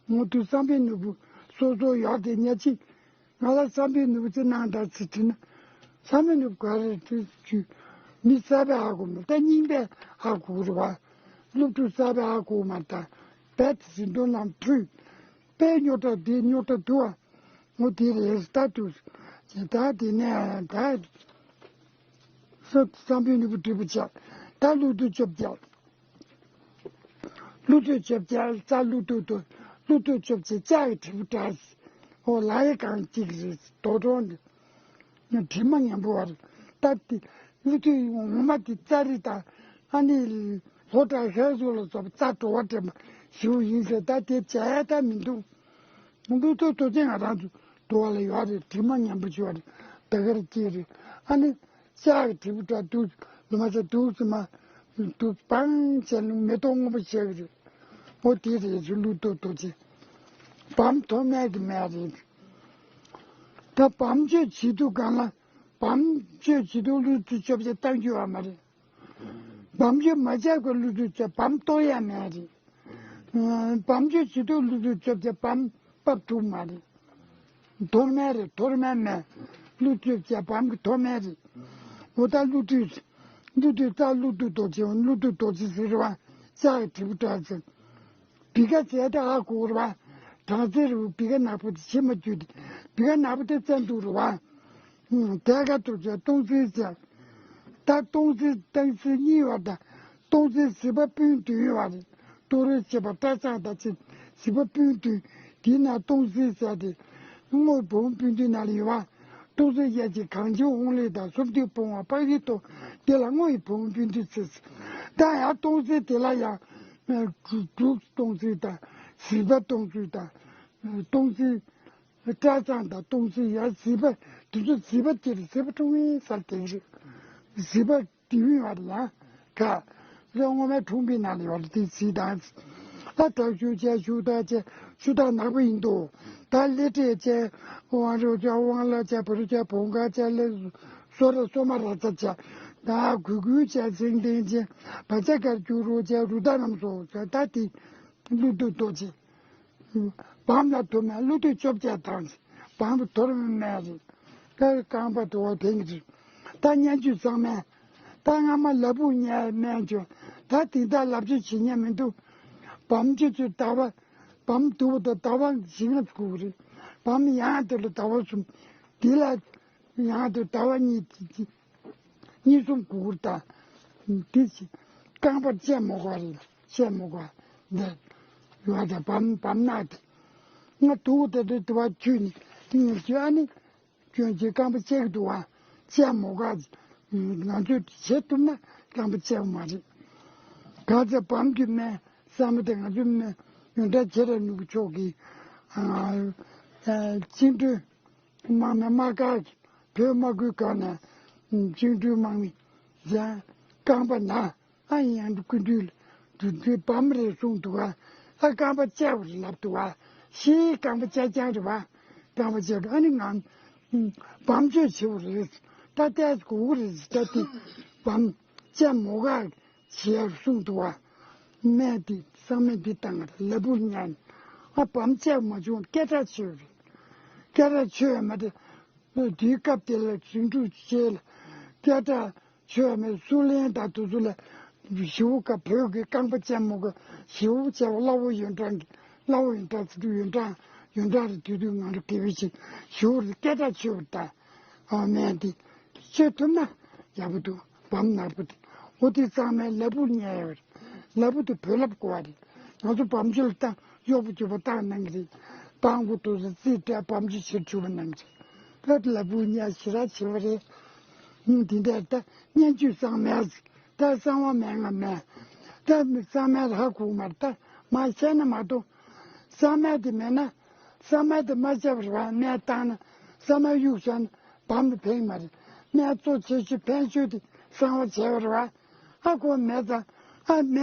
ངོ་དུ་བསམ་པའི་ནོར་བུ་སོ་སོ་ཡོད་དེ་ཉག་གཅིག་ང་ལ་བསམ་པའི་ནོར་བུ་ཅིག་གནང་དང་ཟེར་དྲིས་ན། བསམ་པའི་ནོར་བུ་ག་རེ་རེད་ཟེར་དུས། མི་གསར་པས་ཧ་གོ་མ་ད་རྙིང་པས་ཧ་གོ་རེད་བ། སློབ་ཕྲུག་གསར་པས་ཧ་གོ་མ་ད། རྦད་དེ་ཟིན་ཐོ་ལམ་འཁྲུལ། དཔེ་རྙོག་དྲ་དེ་རྙོག་དྲ་འདུག་བ། ངོ་དེ་རེད་ད་དུ། ཇི་ལྟར་དེ་ནས་ད། སོ་བསམ་པའི་ནོར་བུ་འབྲས་བུ་ཆགས། ད་ཀླུ་བདུད་བཅོ་བརྒྱད། ཀླུ་བདུད་བཅོ་བརྒྱད་རྩ་ཀླུ་བདུད་དོ། ཀླུ་བདུད་བཅོ་བརྒྱད་ལྕགས་ཀྱི་དྲིལ་བུ་འདྲ། འོ་ལ་ཡི་གང་གཅིག་རེད། དོ་དོན་འདི། དྲི་མ་ངན་པོ་བར། ད་དེ་ཀླུ་བདུད་ངོ་མ་དེ་རྩ་རི་དང་། ཨ་ནི་ལྷོ་བྲག་ཧེ་ཟུ་ལ་སོགས་པ་རྩ་བྲོ་བ་འདྲེན་པ་ཞིག་ཡིན་ཟེར། ད་དེ་བྱས་ད་མི་འདུག་ཀླུ་བདུད་དོ་ཅན་ང་རང་ཚོ་འདུལ་བ་ལ་ཡོད་རེད། དྲི་མ་ངན་པོ་བྱེད་པ་རེད། ད་གར་སྐྱེས་རེད། ཨ་ནི་ལྕགས་ཀྱི་དྲིལ་བུ་འདྲ་འདུག་ལོ་མ་ཚ་འདུག་ཙི་མ་འདུག་སྤང་བྱས་ནས་མེ་ཏོག་སྔོན་པོ་བཞད་གི་རེད། འོ་དེ་རེད་ཚུལ་ཀླུ་བདུད་དོ་ཅན། བམ་ཐོགས་མེད་ཀྱི་མེད་རེད། ད་བམ་ཆོས་བྱེད་དུས་སྒང་ལ། བམ་གཅོད་བྱེད་དུས་ཀླུ་བདུད་བཅོ་བརྒྱད་བཏང་རྒྱུ་ཡོད་མ་རེད། བམ་གཅོད་མ་བྱས་པར་ཀླུ་བདུད་བཅོ་བམ་གཏོར་ཡ་མེད་རེད། ཨ་བམ་གཅོད་བྱེད་དུས་ཀླུ་བདུད་བཅོ་བརྒྱད་བམ་ཕབ་ཐུབ་མ་རེད། གཏོར་མ་རེད། གཏོར་མ་མེད། ཀླུ་བདུད་བཅོ་བརྒྱད་བམ་གྱི་གཏོར་མ་རེད། འོ་ད་ཀླུ་བདུད། ཀླུ་བདུད་རྩ་ཀླུ་བདུད་རྡོ་རྗེ། ཀླུ་བདུད་རྡོ་རྗེ་ཟེར་བ། ལྕགས་ཀྱི་དྲིལ་བུ་བྲག་ཅན། བི་ཀ་བྱས་ཏེ་ཨ་གོ་ར་བ། བྲག་རྩེ་རུ་བི་ཀ་ནག་པོ་དེ་ཕྱི་མ་བརྒྱུད་དེ། བི་ཀ་ནག་པོ་དེ་བཙན་དུག་རུ་བ། ཨུམ་དེ་ག་ཏུ་བྱས་སྟོང་ཚེ་བྱས། ད་སྟོང་ཚེ་སྟོང་ཚེ་གཉིས་ཡོད་ད། སྟོང་ཚེ་བཞི་པ་སྤུན་བདུན་ཡོད་རེད། ཏོ་རེ་བྱེད་པ་སྐྲ་བཅང་ད་ཅི། བཞི་པ་སྤུན་བདུན། དེ་ན་སྟོང་ཚེ་བྱས་ཏེ། དངོས་བུ་སྤུན་བདུན་ན་ལ་ཡོད་བ། སྟོང་ཚེ་གཡས་ཀྱི་གངས་ཅན་ཧོང་ལེ་དང་སུམ་མདོའི་བུང་བ་དཔག་ཡིག་ཏོ། དེ་ལ་དངོས་ཡི་བུང་སྤུན་བདུན་ཚེ། ད་ཡང་སྟོང་ཚེ་དེ་ལ་ཡང་། དྲུག་སྟོང་ཚེ་དང་། བཞི་པ་སྟོང་ཚེ་དང་། སྟོང་ཚེ། སྐྲ་བཅང་དང་སྟོང་ཚེ་ཡར་བཞི་པ། དེ་ཚོ་བཞི་པ་དེ་རེད། བཞི་པ་འཁྲུངས་པའི་སར་དེ་རེད། བཞི་པ་དེ་ཡུན་བར་ལ་ག་རེ་སྔོན་མའི་འཁྲུངས་པའི་ནང་ལ་ཡོད་རེད། དེ་བཞི་དང་། ཨ་དག་ཤུ་བྱས་ཤུ་དག་བྱས་ཤུ་དག་ནག་པོ་ཡིན་དོ། ད་ལེ་ཏྲེ་བྱས་དབང་རོ་བྱས་དབང་ལ་བྱས་བུ་རུ་བྱས་བོང་ཁ་བྱས་ལེ་སོ་ར་སོ་མ་ར་ཚ་བྱས། ད་གུ་གུ་བྱས་སེང་ལྡེང་བྱས་བ་ཅ་དཀར་སྐྱུ་རུ་བྱས་རུ་ད་རྣམས་སོ་བྱས་ད་དེ་ཀླུ་བདུད་རྡོ་རྗེ། བམ་ལ་ཐུབ་མེད་ཀླུ་བདུད་བཅོ་བརྒྱད་དང་། བམ་གྱི་གཏོར་མ་མེད་རེད། ཀ་རྐང་པ་དུ་བ་དེང་རེད། ད་སྙན་བརྒྱུད་གཙང་མའི། ད་སྔ་མ་ལ་ཕུག་ཉལ་སྨན་བཅོས། ད་དེང་དག་ལབ་བཅོས་བྱེད་ཉན་མི་འདུག་བམ་གྱི་ཚུལ་ཟླ་བ། བམ་དུ་བ་དང་ཟླ་བ་བཞི་ལྔ་དགུ་རེད། བམ་ཡང་དེ་ལ་ཟླ་བ་གསུམ། དེ་ལ་ཡང་དེ་ཟླ་བ་གཉིས། གཉིས་གསུམ་དགུ་དགུ་དང་། འདི་ཅི། རྐང་པར་བཅད་མོ་ག་རེད། བཅད་མོ་ག་འདི། ཡོད་དེ་བམ་བམ་ནག་དེ། ང་དུག་དེ་དུ་དུ་བ་ཆུ་ནི་ཏིང་ངེར་ཆུ་ཨ་ནི། སྐྱོན་ཅི་རྐང་པ་བཅད་ཀྱི་འདུག་བ། བཅད་མོ་ག་ང་ཚོས་བྱེད་ཐུབ་ན་རྐང་པ་བཅད་མ་རེད། ག་ཚ་བམ་གྱི་སྨན་བསམ་བློ་དེ་ང་ཚོའི་སྨན་ཡོན་ཏན་ཆེ་ར་ནུ་གུ་མཆོག་གིས། ཨ་ཨ་བཅིངས་འགྲོལ། དམག་མི་དམག་སྒར་གྱི་བོད་དམག་ཁུལ་ཁག་ནས་བཅིངས་འགྲོལ་དམག་མི་གཞན་རྐང་པ་ན་ཨ་ཡིན་ཡང་དུ་སྐུ་མདུན་ལ་དུ་དུ་བམ་རེ་གསུངས་འདུག་བ། ཨ་རྐང་པ་བཅད་པ་རེད་ལབ་འདུག་བ། ཤིའི་རྐང་པ་བཅད་རྐྱང་རེད་བ། རྐང་པ་བཅད་འགྲོ་ཨ་ནི་ངང་བམ་གཅོད་བྱེད་པ་རེད། ད་ལྟའི་གོ་གི་རེད་ད་དེ་བམ་བཅད་མོ་ག་ཞེས་གསུངས་འདུག་བ། སྨན་འདི་གཙང་སྨན་འདི་བཏང་ལ་ཕུག་ཉལ། ཨ་བམ་བཅད་མ་བྱུང་སྐད་གྲགས་ཆོད་རེད། སྐད་གྲགས་ཆོད་མ་རེད། དུས་སྐབས་དེ་ལ་ཟིང་འཁྲུག་བྱས་ལ་སྐད་གྲགས་ཆོད་མེད་སུ་ལེན་དང་དུ་ཚོ་ལ་ཞི་བོ་ཀ་བོད་ཀྱི་རྐང་པ་ཅན་མོ་ག་ཞི་བོ་བྱས་པ་གླ་བོ་ཡོན་ཀྲང་གི་གླ་བོ་ཡོན་ཀྲང་ཚུ་ཡོན་ཀྲང་ཡོན་ཀྲང་རེ་དུས་དུས་ང་རང་དགེ་བའི་ཆེད་ཞི་བོ་རེ་སྐད་གྲགས་ཆོད་པ་དང་། ཨ་སྨན་འདི་སྤྱོད་ཐུབ་ན་ཡག་པོ་འདུག་བམ་ནག་པོ་དེ། འོ་དེ་གཙང་མའི་ལ་ཕུག་ཉལ་ཡོད་རེད། ལ་ཕུག་དེ་བོད་ལབ་གོ་བ་རེད། ང་ཚོ་བམ་ཆུ་ལ་བཏང་གཡོག་པོ་རྒྱུ་བ་བཏང་གནང་གི་རེད། སྤང་གོ་དུ་ས་རྩིས་སྤྲད་བམ་ཆུ་ཕྱིར་བཅུག་པ་གནང་གི་རེད། བོད་ལ་ཕུག་ཉལ་ཞེ་དྲག་བྱེད་པ་རེད། ཨུམ་དེ་འདྲ་ད་སྙན་བརྒྱུད་གཙང་མའི་ད་གསང་བ་མན་ངག་མེད། ད་གཙང་མའི་ཧ་གོ་མ་རེད། ད་མ་བཤད་ན་མ་གཏོགས། གཙང་མ་དེ་མེད་ན། གཙང་མ་དེ་མ་བྱས་པར་བ་སྨན་བཏང་ན་གཙང་མ་གཡུག་བྱས་ན་བམ་དུ་ཕན་མ་རེད། སྨན་གཙོ་ཆེ་ཤོས་ཕན་ཤོས་དེ་གསང་བ་བྱས་པར་བ། ཨ་ཁོ་མེད་ཙང་ཨ་སྨན།